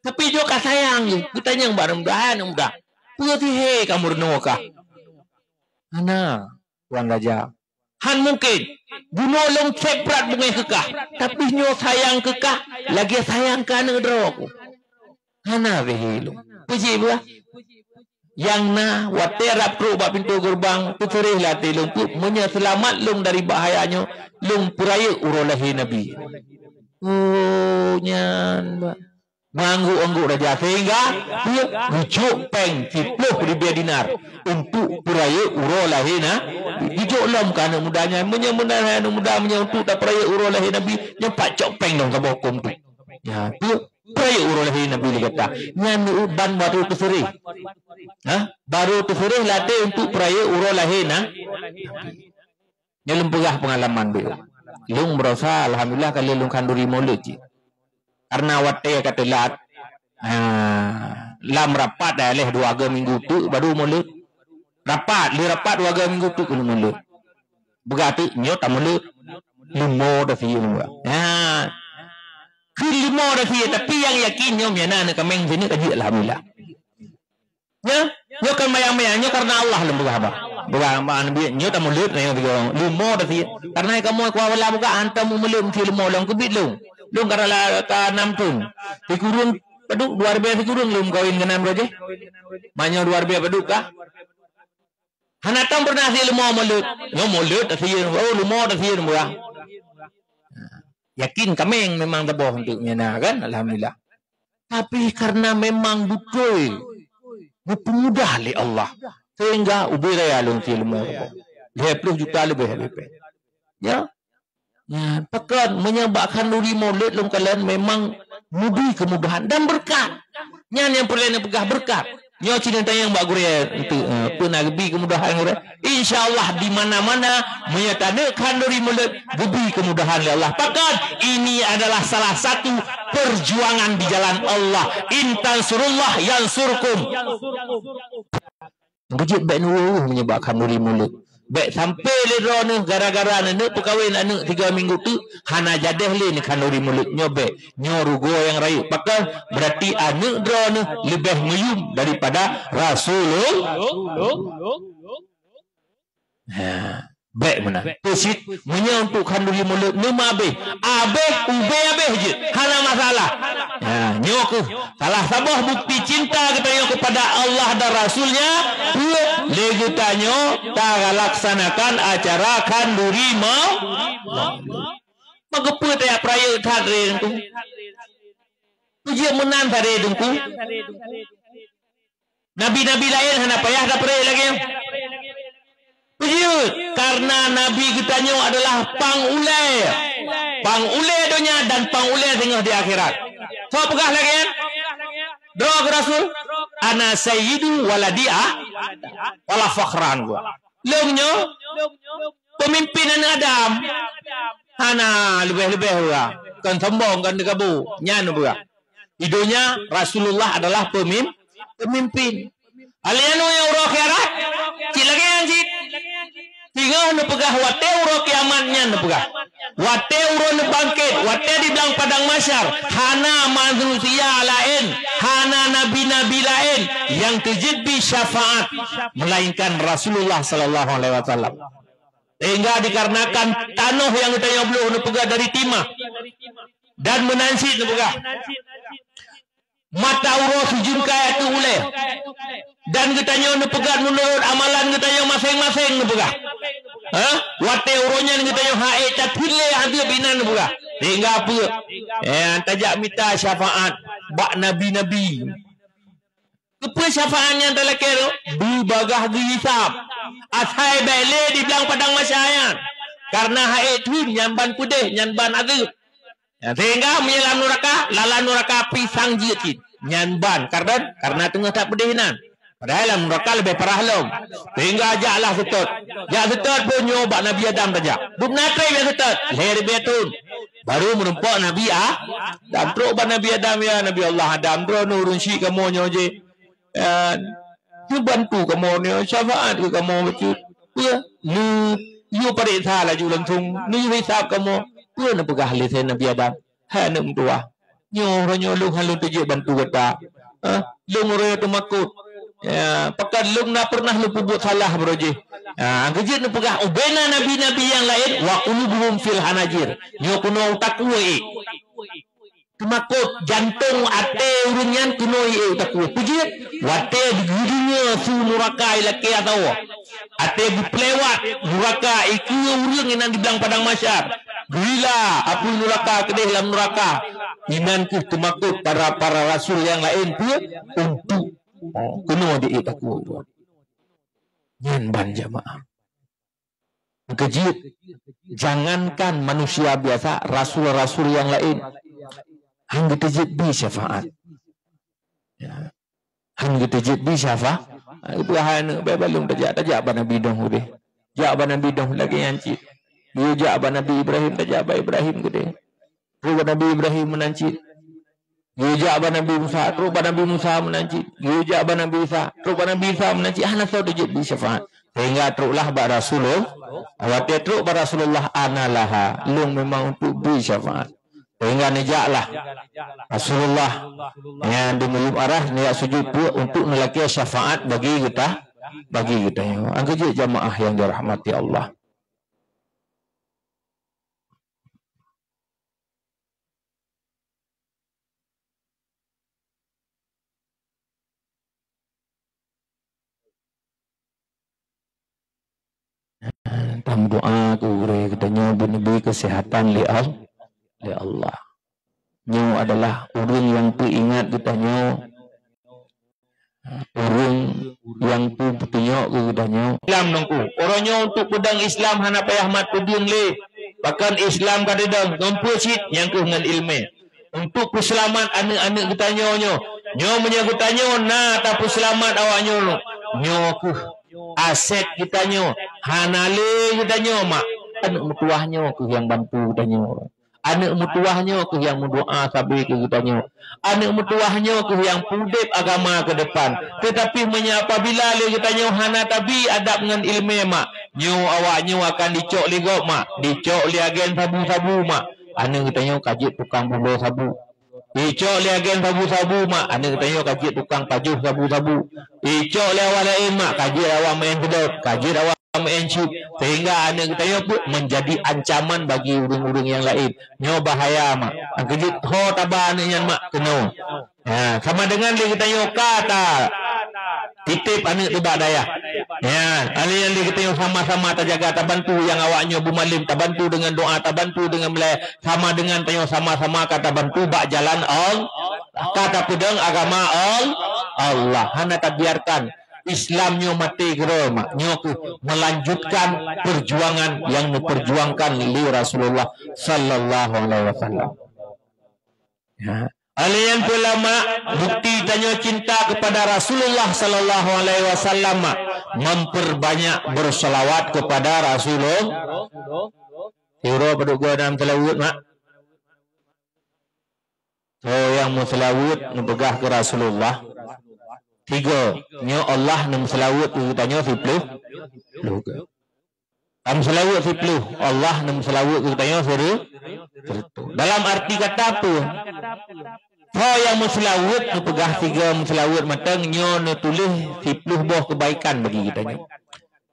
Tapi jih ka sayang geuh, geutanyong bak aneuk muda, "Hai aneuk muda, peue sihé ka meurunoe kah?" "Hana, Tuan Raja." "Han mungken. Bunoe lôn sép brat beungéh keu kah, tapi nyoe sayang keu kah lagèe sayang keu aneuk droe ku." Hana sihé lôn. Peue cit bah? Nyang na, watée rab trok bak pintoe geureubang, teuseureh lé até lôn, peue, meunyoe seulamat lôn dari bahaya nyoe, lôn peurayeuk uroe lahé Nabi. Oh, nyan bah. Meuanggôk-anggôk raja, sehingga, peue, geujok péng siplôh ribée dinar untuk peurayeuk uroe lahé na-, geujok lom keu aneuëk muda nyan. Meunyoe meunan hai aneuëk muda, meunyoe untuk tapeurayeuk uroe lahé Nabi, nyoe pat cok péng lom saboh kôm tu. Ya, peue? Peurayeuk uroe lahé Nabi lé gata. Nyan ban baru teuseureh. Ha? Baru teuseureh lé até untuk peurayeuk uroe lahé na-, Nyoe lôn peugah peungalaman beuh. Lôn meurasa, alhamdulillah, ka lheueh lôn khanduri mulod cit. Karena watée ka teulat, ah, lam rapat dah lheueh dua ga minggu teuk baru mulod. Rapat, lheueh rapat dua ga minggu teuk keuneuk mulod. Peugah teuk, nyoe tamulod. Leumo dah sie lôn peugah. Ha. Keu leumo dah sie, tapi nyang yakin nyoe meunan kaméng sineuk ka jeuet, alhamdulillah. Nyoe, nyoe kon mayang-mayang, nyoe karena Allah lôn peugah haba. Peugah haba Nabi, nyoe tamulod, nyoe tiga orang. Leumo dah sie. Karena kamoe kuah bala buka, hantom mulod meusti leumo lôn keubiet lôn. Lôn ka rala ka enam thon. Sikureueng padub, dua ribée sikureueng lôn kawin keunan roh jih. Manyoe dua ribée padub kah? Hana tom pernah sie leumo mulod. Nyoe mulod dah sie, oh, leumo dah sie lôn peugah. Yakin kaméng memang saboh untuk nyan na kan, alhamdulillah. Tapi karena memang beutôi geupeumudah lé Allah, sehingga ubé raya lôn sie leumo saboh. Lhée plôh juta leubeh, leubeh. Ya. Ya, pakon meunyoe bak khanduri mulod lôn kalon memang meubri keumudahan dan beureukat. Nyan nyang peureulée neupeugah beureukat. Nyoe cit neutanyong bak gurée eunteuk, eh, peue na geubi keumudahan gurée? Insya Allah di mana-mana meunyoe taneuk khanduri mulod geubi keumudahan lé Allah. Pakon? Ini adalah salah satu perjuangan di jalan Allah. In tansurullah yansurkum. Geujeuet bék neuwoe meunyoe bak khanduri mulod. Bék sampai lé droeneuh gara-gara neuneuk peukawen aneuëk tiga minggu teuk, hana jadeh lé neukhanduri mulod. Nyoe bék, nyoe rugoe nyang rayeuk. Pakon? Berarti aneuëk droeneuh leubeh meuyum daripada Rasulullah. Ha, bék meunan. Teusit, meunyoe untuk khanduri mulod, neuma abéh. Abéh, ubé abéh jeuet. Hana masalah. Ha, nyoe keuh salah saboh bukti cinta geutanyoe kepada Allah dan Rasul-Nya, peue lé geutanyoe talaksanakan acara khanduri ma-, meugeupeu tajak peurayeuk that lé Teungku. Peue jeuet meunan that lé Teungku. Nabi-nabi laén hana payah tapeuré lagée nyan. Peue jeuet? Karena Nabi geutanyoe adalah pang ulée. Pang ulée donya dan pang ulée singoh di akhirat. Soe peugah lagée nyan? Droe keu Rasul, "Ana sayyidu waladi a-, wala fakhran gua." Lôn nyoe peumimpin aneuëk Adam. Hana leubeh-leubeh peugah. Kon sombong, kon teugabu. Nyan peugah. Di donya, Rasulullah adalah pemim-, pemimpin. Alèh nyan nyang uroe akhirat, cit lagèe nyan cit. Singoh neupeugah watèe uroe kiamat nyan neupeugah. Watèe uroe neubangkét, watèe di blang padang mahsyar, hana manusia laén, hana nabi-nabi laén nyang teujeuet bi syafaat, melainkan Rasulullah sallallahu alaihi wasallam. Sehingga dikarenakan tanoh nyang geutanyoe bloh neupeugah dari timah, dan meunan cit neupeugah, mata uroe sijeuem kayèe ateueh ulèe, dan geutanyoe neupeugah meunurot amalan geutanyoe maséng-maséng neupeugah. Ha? Watèe uroe nyan geutanyoe han ék that lé ateueh binan neupeugah. Sehingga peue? Eh, tajak mita syafaat bak nabi-nabi. Keupeue syafaat nyan talakèe tu? Beubagaih geuhisab. Asai bèk lé di blang padang mahsyar nyan. Kareuna han ék theun nyan ban peudeh, nyan ban azeueb. Sehingga meunyoe lam nuraka, lam nuraka pisang jeuet cit. Nyan ban, kareuna, kareuna teungoh that peudeh inan. Padahai lam nuraka leubeh parah lom. Sehingga jaklah seutôt. Jak seutôt pun nyoe bak Nabi Adam tajak. Bubena trép jak seutôt. Lhèe ribèe thôn. Baru meurumpok Nabi A-, Adam. Trok bak Nabi Adam, "Ya Nabi Allah Adam, droeneuh ureueng syik kamoe nyoe jih." Ya, neubantu kamoe nyoe, syafaat keu kamoe bacut. Peue? Neu-, yue pareksa laju langsông, neuyue hisab kamoe. Peue neupeugah lé Nabi Adam? Hai aneuk meutuwah, nyoe uroe nyoe lôn han lôn teujeuet bantu gata. Ha? Lôn uroe nyoe teumakot. Ya, pakon lôn na peureunah lôn peubuet salah baroe jih. Ha, geujeuet neupeugah ubena nabi-nabi nyang laén, "Wa qulubuhum fil hanajir." Nyoe keunoe u takue ék. Teumakot jantong até ureuëng nyan keunoe ié takue. Peujeuet watée geudeungoe su nuraka ilakée atawa até geupeulewat nuraka ikeue ureuëng inan di blang padang mahsyar. Geurila apui nuraka keudeh lam nuraka. Inan kheueh teumakot para, para rasul nyang laén peue untuk, oh, keunoe di ié takue. Nyan ban jamaah. Keujeuet, jangankan manusia biasa, rasul-rasul nyang laén han geuteujeuet bi syafaat. Ya. Han geuteujeuet bi syafa-, itu hai aneuk bèk balum tajak, tajak bak Nabi Nuh udeh. Jak bak Nabi Nuh lagèe nyan cit. Yue jak bak Nabi Ibrahim, tajak bak Ibrahim udeh. Trok bak Nabi Ibrahim meunan cit. Geujak bak Nabi Musa, trok bak Nabi Musa meunan cit. Geujak bak Nabi Isa, trok bak Nabi Isa meunan cit. Hana soe teujeuet bi syafaat. Sehingga troklah bak Rasulullah. Watèe trok bak Rasulullah, ana laha. Lôn memang untuk bi syafaat. Sehingga neujaklah Rasulullah nyang di meuyueb arah neujak sujud peue untuk neulakèe syafaat bagi geuta-, bagi geutanyoe. Angkeujeuet jamaah nyang dirahmati Allah. Tameudoa keu gurèe geutanyoe beuneubri keuseuhatan lé Al-, lé Allah. Nyoe adalah ureueng nyang peuingat geutanyoe, ureueng nyang peupeutunyok keu geutanyoe. Islam nungku. Uroe nyoe untuk peudong Islam hana payah mat peudeueng lé. Pakon Islam ka teudong, ngon peue cit, nyang kheueh ngon ileumèe. Untuk peuseulamat aneuk-aneuk geutanyoe nyoe. Nyoe meunyoe geutanyoe na tapeuseulamat awaknyoe, nyoe kheueh aset geutanyoe. Hana lé geutanyoe mak. Aneuk meutuwah nyoe kheueh nyang bantu geutanyoe. Aneuk meutuwah nyoe kheueh nyang meudoa sabe keu geutanyoe. Aneuk meutuwah nyoe kheueh nyang peudeb agama keu depan. Teutapi meunyoe apabila lé geutanyoe hana tabi adab ngon ileumèe mak, nyoe awaknyoe akan dicok lé gob mak, dicok lé agen sabu-sabu mak. Aneuk geutanyoe ka jeuet tukang bulo sabu. Icok lé agen sabu-sabu mak, aneuk geutanyoe ka jeuet tukang pajoh sabu-sabu. Icok lé awak laén mak, ka jeuet awak meu'en keudok, ka jeuet awak meu'en syup. Sehingga aneuk geutanyoe pun menjadi ancaman bagi ureueng-ureueng nyang laén. Nyoe bahaya mak. Angkeujeuet ho taba aneuk nyan mak keunoe. Ha, sama dengan lé geutanyoe ka ta titip aneuk teuh bak dayah. Ya, alèh nyan lé geutanyoe sama-sama tajaga, tabantu nyang awaknyoe beumalem, tabantu deungon doa, tabantu deungon meulai, sama dengan tanyoe sama-sama ka tabantu bak jalan Al-, ka tapeudong agama Al-, Allah. Hana tabiarkan Islam nyoe maté keudroe mak. Nyoe kheueh melanjutkan perjuangan nyang neuperjuangkan lé Rasulullah sallallahu alaihi wasallam. Ya. Alèh nyan peureulama bukti tanyoe cinta kepada Rasulullah sallallahu alaihi wasallam, memperbanyak berselawat kepada Rasulullah. Siuroe padub goe na meuseulaweuet mak? Soe nyang meuseulaweuet neupeugah keu Rasulullah. Tiga, nyoe Allah neumeuseulaweuet keu geutanyoe siploh, ploh goe. Tameuseulaweuet siploh, Allah neumeuseulaweuet keu geutanyoe sireu-, sireutoh. Dalam arti kata peue? Soe nyang meuseulaweuet, neupeugah tiga meuseulaweuet mantong, nyoe neutuléh siploh boh keubaikan bagi geutanyoe.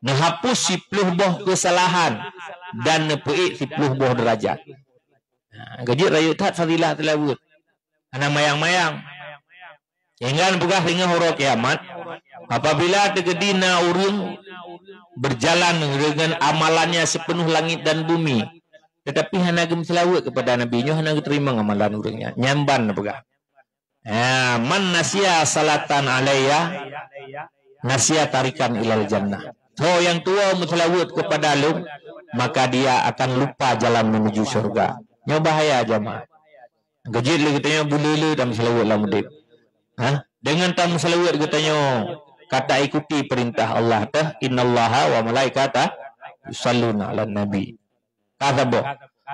Neuhapus siploh boh keusalahan dan neupeuék siploh boh deurajat. Ha, keujeuet rayeuk that fadilah seulaweuet. Hana mayang-mayang. Hingga neupeugah singoh uroe kiamat, apabila teukeudi na ureueng berjalan dengan amalannya sepenuh langit dan bumi, tetapi hana geumeuseulaweuet kepada Nabi, nyoe hana geuteurimong amalan ureueng nyan. Nyan ban neupeugah. Ha, "Man nasiya salatan alayya, nasiya tarikan ilal jannah." Soe nyang tuwoe meuseulaweuet kepada lôn, maka dia akan lupa jalan menuju syurga. Nyoe bahaya jamaah. Keujeuet lé geutanyoe buleue-leue tameuseulaweuet lam udeb. Ha? Deungon tameuseulaweuet geutanyoe ka taikuti peurintah Allah teuh, "Innallaha wa malaikatahu yusalluna 'alan nabi." Ka saboh.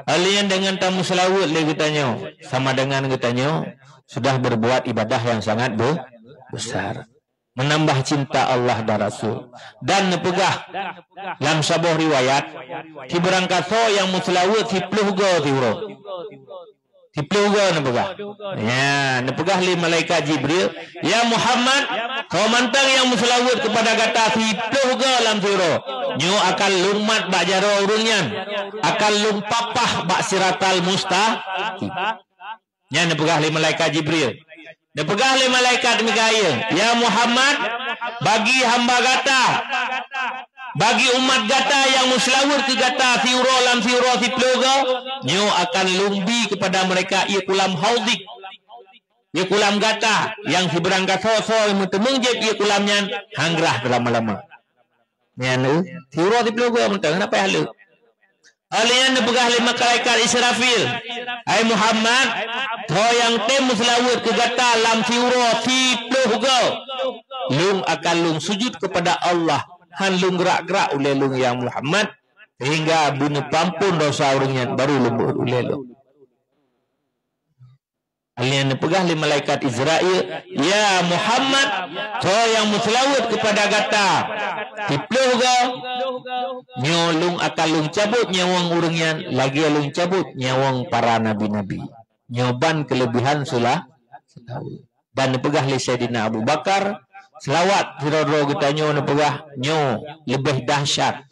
Alèh nyan deungon tameuseulaweuet lé geutanyoe, sama dengan geutanyoe sudah berbuat ibadah yang sangat be-, besar. Menambah cinta Allah dan Rasul. Dan neupeugah lam saboh riwayat, sibeurangkasoe nyang meuseulaweuet siploh goe siuroe. Siploh goe neupeugah. Ya, neupeugah lé malaikat Jibril, "Ya Muhammad, soe mantong nyang meuseulaweuet kepada gata siploh goe lam siuroe, nyoe akan lôn mat bak jaroe ureueng nyan, akan lôn papah bak siratal mustaqim." Nyan neupeugah lé malaikat Jibril. Neupeugah lé malaikat Mikail, "Ya Muhammad, bagi hamba gata, bagi umat gata nyang meuseulaweuet keu gata siuroe lam siuroe siploh goe, nyoe akan lôn bi keupada mereka ié kulam Haudhi, ié kulam gata nyang sibrang gasoe-soe meuteumeung jieb ié kulam nyan, han grah teulama-lama." Nyan, eh, siuroe siploh goe mantong, hana payah lé. Óh lheueh nyan neupeugah lé malaikat Israfil, "Hai Muhammad, soe nyang tem meuseulaweuet keu gata lam siuroe siploh goe, lôn akan lôn sujud keupada Allah, han lôn grak-grak ulée lôn, ya Muhammad, sehingga beuneupampon dosa ureuëng nyan, baru lôn beuet ulée lôn." Alheuh neupeugah lé malaikat Izrail, "Ya Muhammad, soe nyang meuseulaweuet keupada gata siploh goe, nyoe lôn akan lôn cabot nyawöng ureuëng nyan lagée lôn cabot nyawöng para nabi-nabi." Nyoe ban keuleubehan seula-, seulaweuet. Dan neupeugah lé Saidina Abu Bakar, seulaweuet sidroe-droe geutanyoe neupeugah nyoe leubeh dahsyat.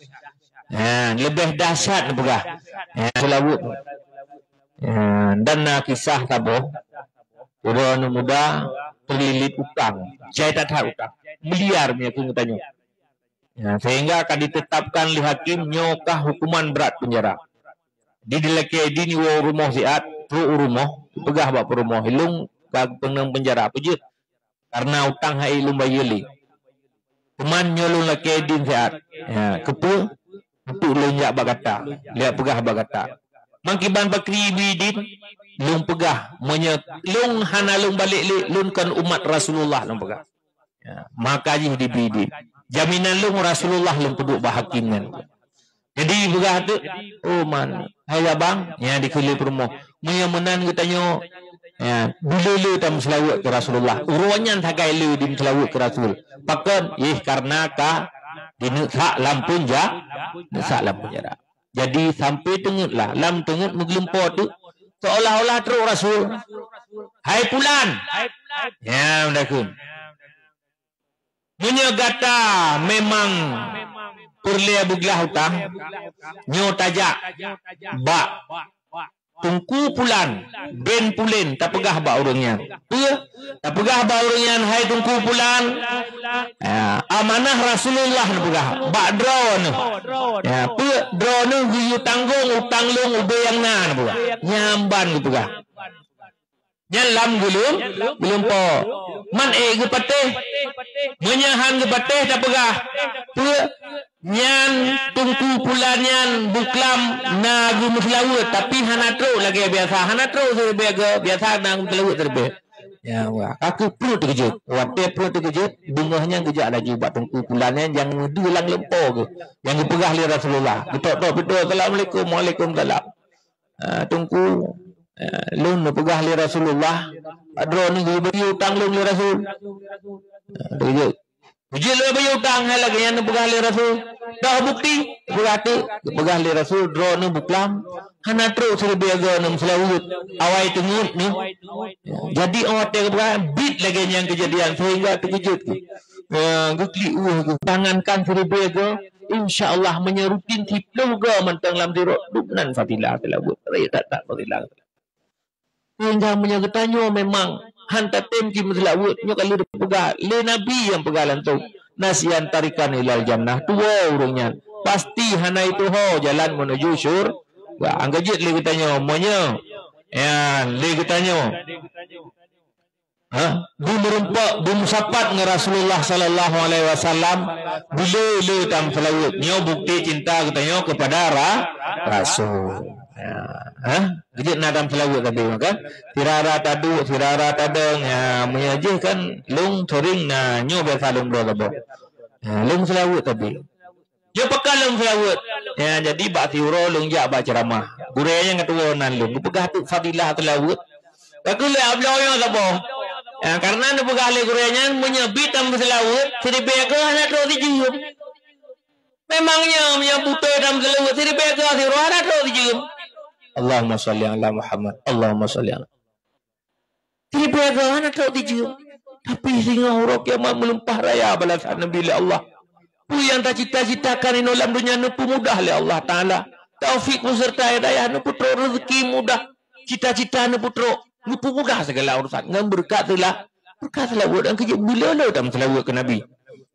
Ha, leubeh dahsyat neupeugah. Ha, seulaweuet. Ya, dan na kisah saboh, uroe aneuk muda teulilit utang, jai that-that utang, miliar meunyoe keu geutanyoe. Ya, sehingga ka ditetapkan lé hakim nyoe kah hukuman brat penjara. Di dilakée idin iwoe u rumoh siat, trok u rumoh, peugah bak peurumoh, "Ilong ka geupeunang penjara, peue jeuet?" "Karena utang hai lôn bayeue lé. Teuma nyoe lôn lakée idin siat." "Ya, keupeue?" "Untuk lôn jak bak gata, lôn peugah bak gata." "Mangkiban pakri ibi idin?" "Lôn peugah, meunyoe lôn hana lôn balek lé, lôn kon umat Rasulullah," lôn peugah. Ya, maka jih dibi idin. "Jaminan lôn Rasulullah lôn peuduek bak hakim nyan." Jadi peugah teuk, "Oh man, hai abang," nyan dikheun lé peurumoh, "meunyoe meunan geutanyoe, ya, dilé-lé tameuseulaweuet keu Rasulullah. Uroe nyan sagai lé dimeuseulaweuet keu Rasul. Pakon? Yeh, karena ka dineuk sak lam peunja-, neuk sak lam peunjara." Jadi sampai teungeut lah, lam teungeut meugeulumpo teuk, seolah-olah trok Rasul. "Hai pulan!" Ya, meudakeun. "Meunyoe gata memang peureulée beuglah utang, nyoe tajak bak Teungku Pulan bin Pulen, tapeugah bak ureuëng nyan." "Peue?" "Tapeugah bak ureuëng nyan, 'Hai Teungku Pulan, ya, amanah Rasulullah,' neupeugah, 'bak droeneuh.'" "Ya, peue?" "Droeneuh geuyue tanggong utang lôn ubé nyang na," neupeugah. Nyan ban geupeugah. Nyan lam geulum-, geulumpo. Man ék geupatéh. Meunyoe han geupatéh tapeugah, "Peue?" "Nyan Teungku Pulan nyan buklam na geumeuseulaweuet, tapi hana trok lagée biasa, hana trok siribée goe, biasa na geumeuseulaweuet siribée." Ya, wah, ka keuh pruet teukeujot. Watée pruet teukeujot, beungoh nyan geujak laju bak Teungku Pulan nyan nyang meudeulang lumpo geuh, nyang geupeugah lé Rasulullah. Geutok-tok pintoe, "Assalamualaikum." "Waalaikumsalam." "Ah, Teungku, ah, lôn neupeugah lé Rasulullah, 'Bak droeneuh geuyue bayeue utang lôn lé Rasul.'" Ah, beujeuet. Beujeuet lôn bayeue utang hai lagée nyan neupeugah lé Rasul. "Toh bukeuti?" "Peugah teuk." Geupeugah lé Rasul, "Droeneuh buklam, hana trok siribée goe neumeuseulaweuet. Awai teungeut neuh." Jadi, óh watée geupeugah, biet lagée nyan keujadian, sehingga teukeujot geuh. Ya, geuklik ueh geuh. Jangankan siribée goe, insya Allah, meunyoe rutin siploh goe mantong lam sirok, dum nan fadilah seulaweuet. Rayeuk that-that fadilah. Sehingga meunyoe geutanyoe memang han tatem jimeuseulaweuet, nyoe ka lheueh teupeugah lé Nabi nyang peugah langsông, "Nasiyan tarikan ilal jannah." Tuwoe ureuëng nyan, pasti hana jituho jalan meunuju syur-, wah, angka jeuet lé geutanyoe, meunyoe, ya, lé geutanyoe. Ha? Beumeurumpok, beumeusapat ngon Rasulullah sallallahu alaihi wasallam, dilé-lé tameuseulaweuet. Nyoe bukti cinta geutanyoe keupada ra-, Rasul. Ya. Ha? Geujeuet na tameuseulaweuet tapi, kan? Sirara taduek, sirara tadong. Ya, meunyoe jih kan, lôn sering na, nyoe biasa lôn bloe saboh. Ya, lôn seulaweuet tapi. Nyoe pakon lôn seulaweuet. Ya, jadi bak siuroe lôn jak bak ceuramah. Gurée nyang geutuwoe nan lôn. Geupeugah teuk fadilah seulaweuet. Ka keuh lé abloe nyoe saboh. Ya, karena neupeugah lé gurée nyan, meunyoe biet tameuseulaweuet, siribée goe hana trok sijeuem. Memang nyoe, meunyoe beutôi tameuseulaweuet, siribée goe siuroe hana trok sijeuem. Allahumma shalli ala Muhammad. Allahumma shalli ala Siribée goe hana trok sijeuem. Tapi singoh uroe kiamat meulimpah raya balasan Nabi lé Allah. Peue nyang tacita-citakan inoe lam donya neupeumudah lé Allah Taala. Taufik beuseurta hidayah neupeutrok, reuzeuki mudah. Cita-cita neupeutrok. Geupeubudah segala urusan ngon beureukat sila-, beureukat seulaweuet. Nyang keujeuet bila le tameuseulaweuet keu Nabi.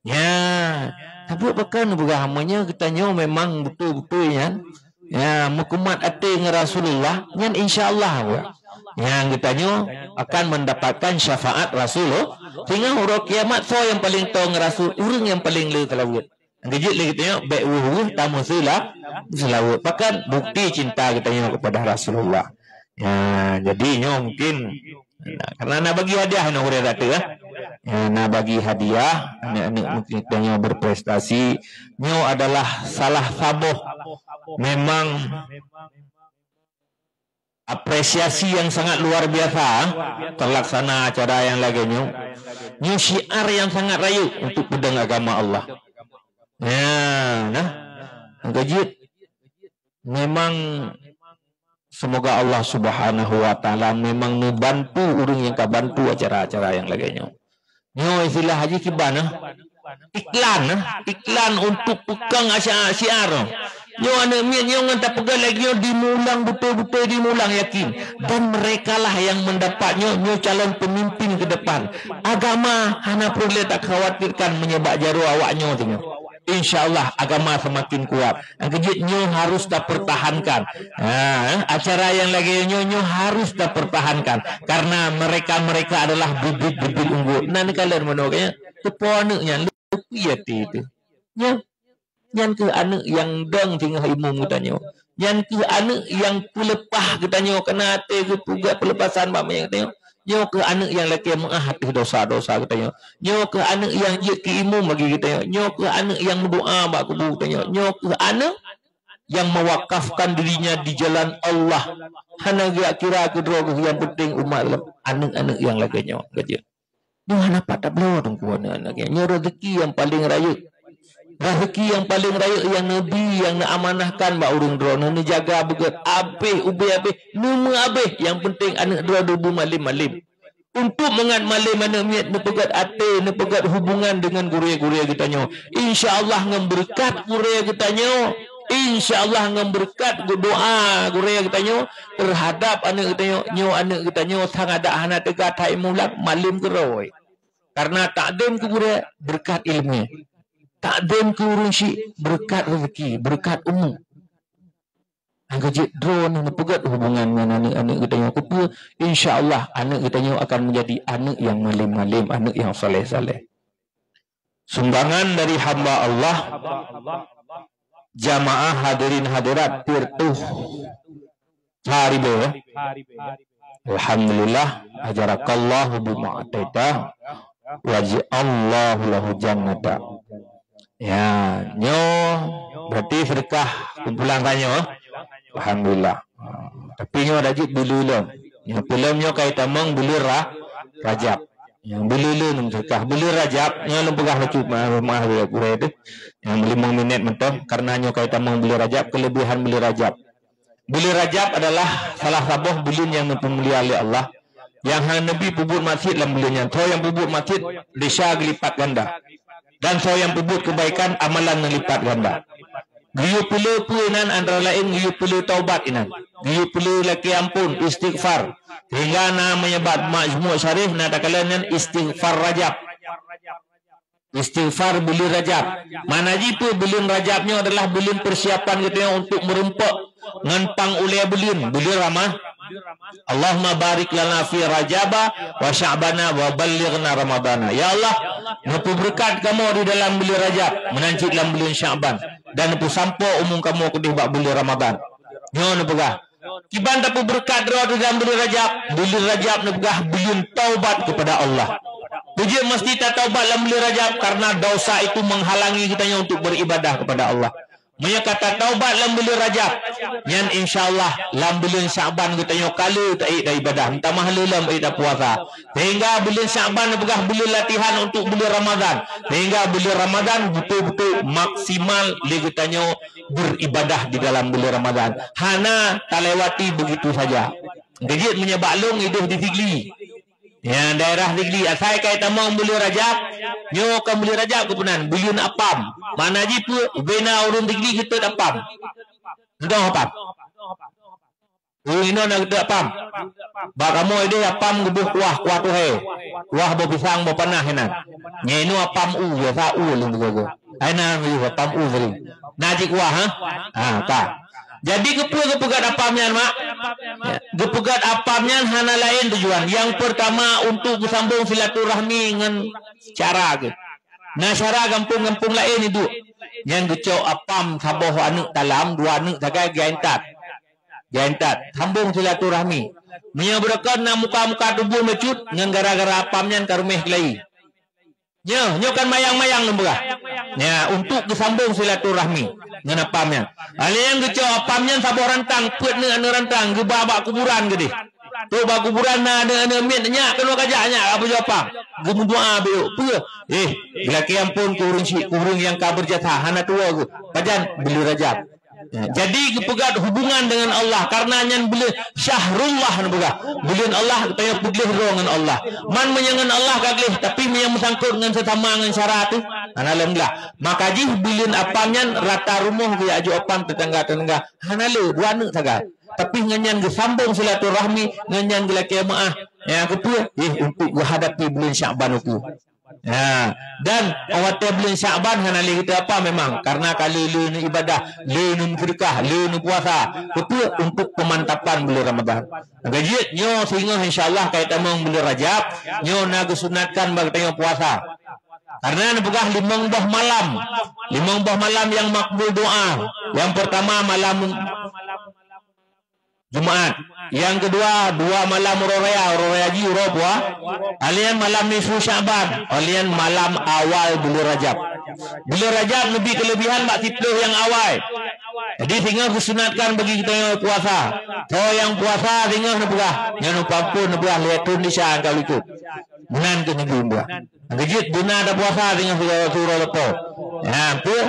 Ya, tapi pakon peugah meunyoe geutanyoe memang beutôi-beutôi nyan, ya, meukumat até ngon Rasulullah, nyan insya Allah, ya, nyang geutanyoe akan mendapatkan syafaat Rasulullah. Sehingga uroe kiamat, soe nyang paleng toe ngon Rasul? Ureuëng nyang paleng le seulaweuet. Nyang keujeuet lé geutanyoe, bék weueh-weueh tameuseula-, seulaweuet. Pakon? Bukti cinta geutanyoe kepada Rasulullah. Ya, jadi nyoe mungkin, nah, karena na bagi hadiah nyoe gurée rata, eh. Ya, na bagi hadiah, aneuk-aneuk mungkin geutanyoe berprestasi. Nyoe adalah salah saboh memang apresiasi yang sangat luar biasa terlaksana acara yang lagée nyoe. Nyoe syiar yang sangat rayeuk untuk peudong agama Allah. Ya, nah. Nyang keujeuet, memang semoga Allah Subhanahu wa Taala memang neubantu ureuëng nyang ka bantu acara-acara nyang lagée nyoe. Nyoe istilah haji kiban, eh? Iklan, eh? Iklan untuk peukong asya-, syiar. Nyoe aneuk miet nyoe ngon tapeugah lagée nyoe dimulang beutôi-beutôi dimulang yakin. Dan merekalah yang mendapat nyoe, nyoe calon pemimpin ke depan. Agama hana peureulée takhawatirkan meunyoe bak jaroe awak nyoe singoh. Insya Allah agama semakin kuat. Nyang keujeuet nyoe harus tapertahankan. Ha, acara nyang lagée nyoe, nyoe harus tapertahankan. Karena mereka-mereka adalah bibit-bibit unggul. Nan kalon meunoe kayée, teupo aneuk nyan leupie até teuh. Nyoe, nyan keuh aneuk nyang dong singoh imum geutanyoe. Nyan keuh aneuk nyang peuleupah geutanyoe, kana até geupeugah peulepasan bak manyang geutanyoe. Nyoe keuh aneuk nyang lakée meuáh ateueh dosa-dosa geutanyoe. Nyoe keuh aneuk nyang jeuet keu imum bagi geutanyoe. Nyoe keuh aneuk nyang meudoá bak kubu geutanyoe. Nyoe keuh aneuk nyang mewakafkan dirinya di jalan Allah. Hana geujak kira keu droe geuh, nyang peunteng umat lom. Aneuk-aneuk nyang lagée nyoe, ka jeuet. Nyoe hana pat tabloe teungku aneuk-aneuk nyan. Nyoe rezeki nyang paleng rayeuk. Rezeki nyang paleng rayeuk nyang Nabi nyang neuamanahkan bak ureuëng droeneuh, neujaga beugét abéh ubé abéh, neumeuabéh. Nyang peunteng aneuk droeneuh beumalém-malém. Untuk mangat malém aneuk miet, neupeugét até, neupeugét hubungan deungon gurée-gurée geutanyoe. Insya Allah ngon beureukat gurée geutanyoe, insya Allah ngon beureukat doá gurée geutanyoe, teuhadab aneuk geutanyoe, nyoe aneuk geutanyoe sang adak hana teuga that imulang, malém keudroe. Karena takzim keu gurée beureukat iéleumé, takzim keu ureuëng syik beureukat rezeki, beureukat umu. Nyang ka jeuet droeneuh neupeugét hubungan ngon aneuk-aneuk geutanyoe keupeue, insya Allah aneuk geutanyoe akan menjadi aneuk nyang malém-malém, aneuk nyang saleh-saleh. Sumbangan dari hamba Allah, jamaah hadirin hadirat, peuet reutôh lhèe ribèe, ya. Alhamdulillah, ajarakallahu bima ataita, wa ja'allahu lahu jannata. Ya, nyoe berarti sedekah kumpulan tanyoe. Alhamdulillah. Tapi nyoe dak jeuet buleuen lom. Nyoe peulom nyoe ka itamong buleuen Ra-, Rajab. Nyang buleuen lom sedekah. Buleuen Rajab, nyoe lôn peugah laju ma-, ma-, gurèe teuh. Nyang limong minèt mantong, karena nyoe ka itamong buleuen Rajab, keulebihan buleuen Rajab. Buleuen Rajab adalah salah saboh buleuen nyang neupeumulia lé Allah. Nyang hana Nabi peubuet maksiet lam buleuen nyan. Soe nyang peubuet maksiet, desya geulipat ganda. Dan soe nyang peubuet keubaikan, amalan neulipat ganda. Geuyue peulé peue inan, antara laén geuyue peulé taubat inan. Geuyue peulé lakèe ampôn, istighfar. Sehingga na meunyoe bak Majmu' Syarif na takalon nyan istighfar Rajab. Istighfar buleuen Rajab. Makna jih peue? Buleuen Rajab nyoe adalah buleuen persiapan geutanyoe untuk meurumpok ngon pang ulèe buleuen, buleuen Rama-, Allahumma barik lana fi Rajaba wa Sya'bana wa ballighna Ramadana. Ya Allah, neupeubeureukat kamoe di dalam buleuen Rajab, meunan cit lam buleuen Sya'ban, dan neupeusampoe umu kamoe keudeh bak buleuen Ramadan. Nyoe neupeugah, kiban tapeubeureukat droe di dalam buleuen Rajab? Buleuen Rajab neupeugah buleuen taubat keupada Allah. Peue jeuet meusti tataubat lam buleuen Rajab? Karena dosa itu menghalangi geutanyoe untuk beribadah kepada Allah. Meunyoe ka tataubat lam buleuen Rajab, nyan insya Allah lam buleuen Sya'ban geutanyoe ka le taék dan ibadah, meutamah le lom ék dan puasa. Sehingga buleuen Sya'ban neupeugah buleuen latihan untuk buleuen Ramadan. Sehingga buleuen Ramadan beutôi-beutôi maksimal lé geutanyoe beribadah di dalam buleuen Ramadan. Hana talewati begitu saja. Geujeuet meunyoe bak lôn idéh di Sigli. Ya, daerah Sigli. Asai ka itamong buleuen Rajab, nyoe kon buleuen Rajab keupeue nan, buleuen apam. Makna jih peue? Ubé na ureueng Sigli geutot apam. Seudong apam. Ureueng inoe na geuteuek apam. Bak kamoe ideh apam geuboh kuah, kuah tuhé. Kuah boh pisang, boh panah inan. Nyan inoe apam u, biasa u lôn teuka. Ai na geuyue apam u tadi. Na cit kuah, ha? Ha, ka. Jadi keupeue geupeugöt apam nyan, mak? Geupeugöt apam nyan hana laén tujuan. Nyang peurtama untuk geusambong silaturahmi ngon syedara geuh. Na syedara gampông-gampông laén iduek. Nyang geucok apam saboh aneuk talam, dua aneuk sagai geuintat. Geuintat, sambong silaturahmi. Meunyoe beureukat na muka-muka tuboh meucut, ngon gara-gara apam nyan ka ruméh keulayi. Nyoe, nyoe kan mayang-mayang lôn peugah. Ya, untuk geusambong silaturahmi ngon apam nyan. Alèh nyang geucok apam nyan saboh rantang, peuet neuk aneuk rantang, geuba bak kuburan geudeh. Trok bak kuburan na aneuk-aneuk miet nyak keunoe kajak nyak, apa jaweueb apam? Geumeudoa beu, peue? Eh, geulakèe ampôn keu ureueng syik, keu ureueng nyang ka beurjasa, hana tuwoe geuh. Pajan? Buleuen Rajab. Ya, jadi geupeugöt hubungan dengan Allah, karena nyan buleuen syahrullah neupeugah. Buleuen Allah, geutanyoe peugleh droe ngon Allah. Man meunyoe ngon Allah ka gleh, tapi meunyoe meusangkot ngon sesama ngon syedara teuh, hana lom glah. Maka jih buleuen apam nyan rata rumoh geujak jok apam tetangga-tetangga. Hana le, dua aneuk sagai. Tapi ngon nyan geusambong silaturahmi, ngon nyan geulakèe meu'ah. Ya, keupeue? Eh, untuk geuhadapi buleuen Syakban ukeue. Ya, dan watèe buleuen Syakban hana lé geutanyoe apam memang, karena ka le-le neuibadah, le neumeuseudeukah, le neupuasa. Keupeue? Untuk pemantapan buleuen Ramadan. Maka jeuet nyoe singoh insya Allah ka tamong buleuen Rajab, nyoe na geusunatkan bak geutanyoe puasa. Karena neupeugah limong boh malam. Limong boh malam nyang makbul doa. Nyang peurtama malam Jumaat. Nyang keudua, dua malam uroe raya, uroe raya jih uroe pua-, alèh nyan malam nisfu Syakban, alèh nyan malam awal buleuen Rajab. Buleuen Rajab neubi keuleubihan bak siplôh nyang awai. Jadi singoh geusunatkan bagi geutanyoe puasa. Soe nyang puasa singoh neupeugah, nyoe neupampôn neupeugah lhèe thôn desya nyang ka likôt. Meunan keuh neubi neupeugah. Geujeuet beuna tapuasa singoh sigoe uroe leupah. Nyan peue?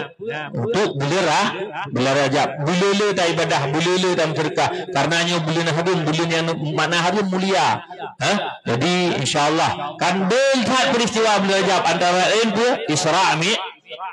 Untuk buleuen Ra-, buleuen Rajab. Buleuen le taibadah, buleuen le tameuseudeukah. Karena nyoe buleuen hareuem, buleuen nyang makna hareuem mulia. Ha? Jadi insya Allah kan beu that peristiwa buleuen Rajab, antara laén peue? Isra Mi-,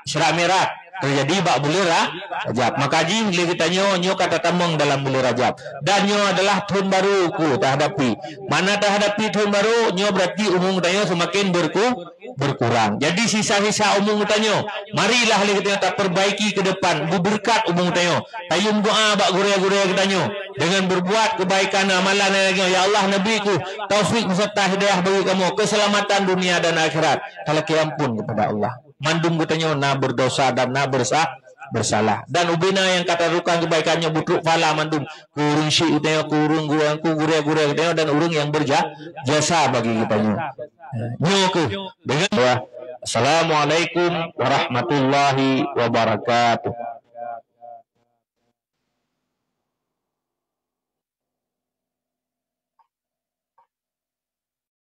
Isra Mi'raj teujadi bak buleuen Ra-, Rajab. Maka jih lé geutanyoe nyoe ka tatamong dalam buleuen Rajab. Dan nyoe adalah thôn barô keu tahadapi. Mana tahadapi thôn barô, nyoe berarti umu geutanyoe seumaken beurku-, beurkurang. Jadi sisa-sisa umu geutanyoe, marilah lé geutanyoe tapeurbaiki keu depan, beubeureukat umu geutanyoe. Tayue doa bak gurèe-gurèe geutanyoe deungon beurbuat keubaikan amalan nyang lagèe nyoe. Ya Allah, neubi keuh taufik beuseuta hidayah bagi kamoe, keuseulamatan dunia dan akhirat. Talakèe ampôn keupada Allah. Mandum geutanyoe na beurdosa dan na beursa-, beursalah. Dan ubena nyang ka tatukang keubaikan nyoe beutrok pahala mandum keu ureueng syik geutanyoe, keu ureueng gurèe, keu gurèe-gurèe geutanyoe dan ureueng nyang beurja-, jasa bagi geutanyoe. Nyoe keuh deungon. Assalamualaikum warahmatullahi wabarakatuh.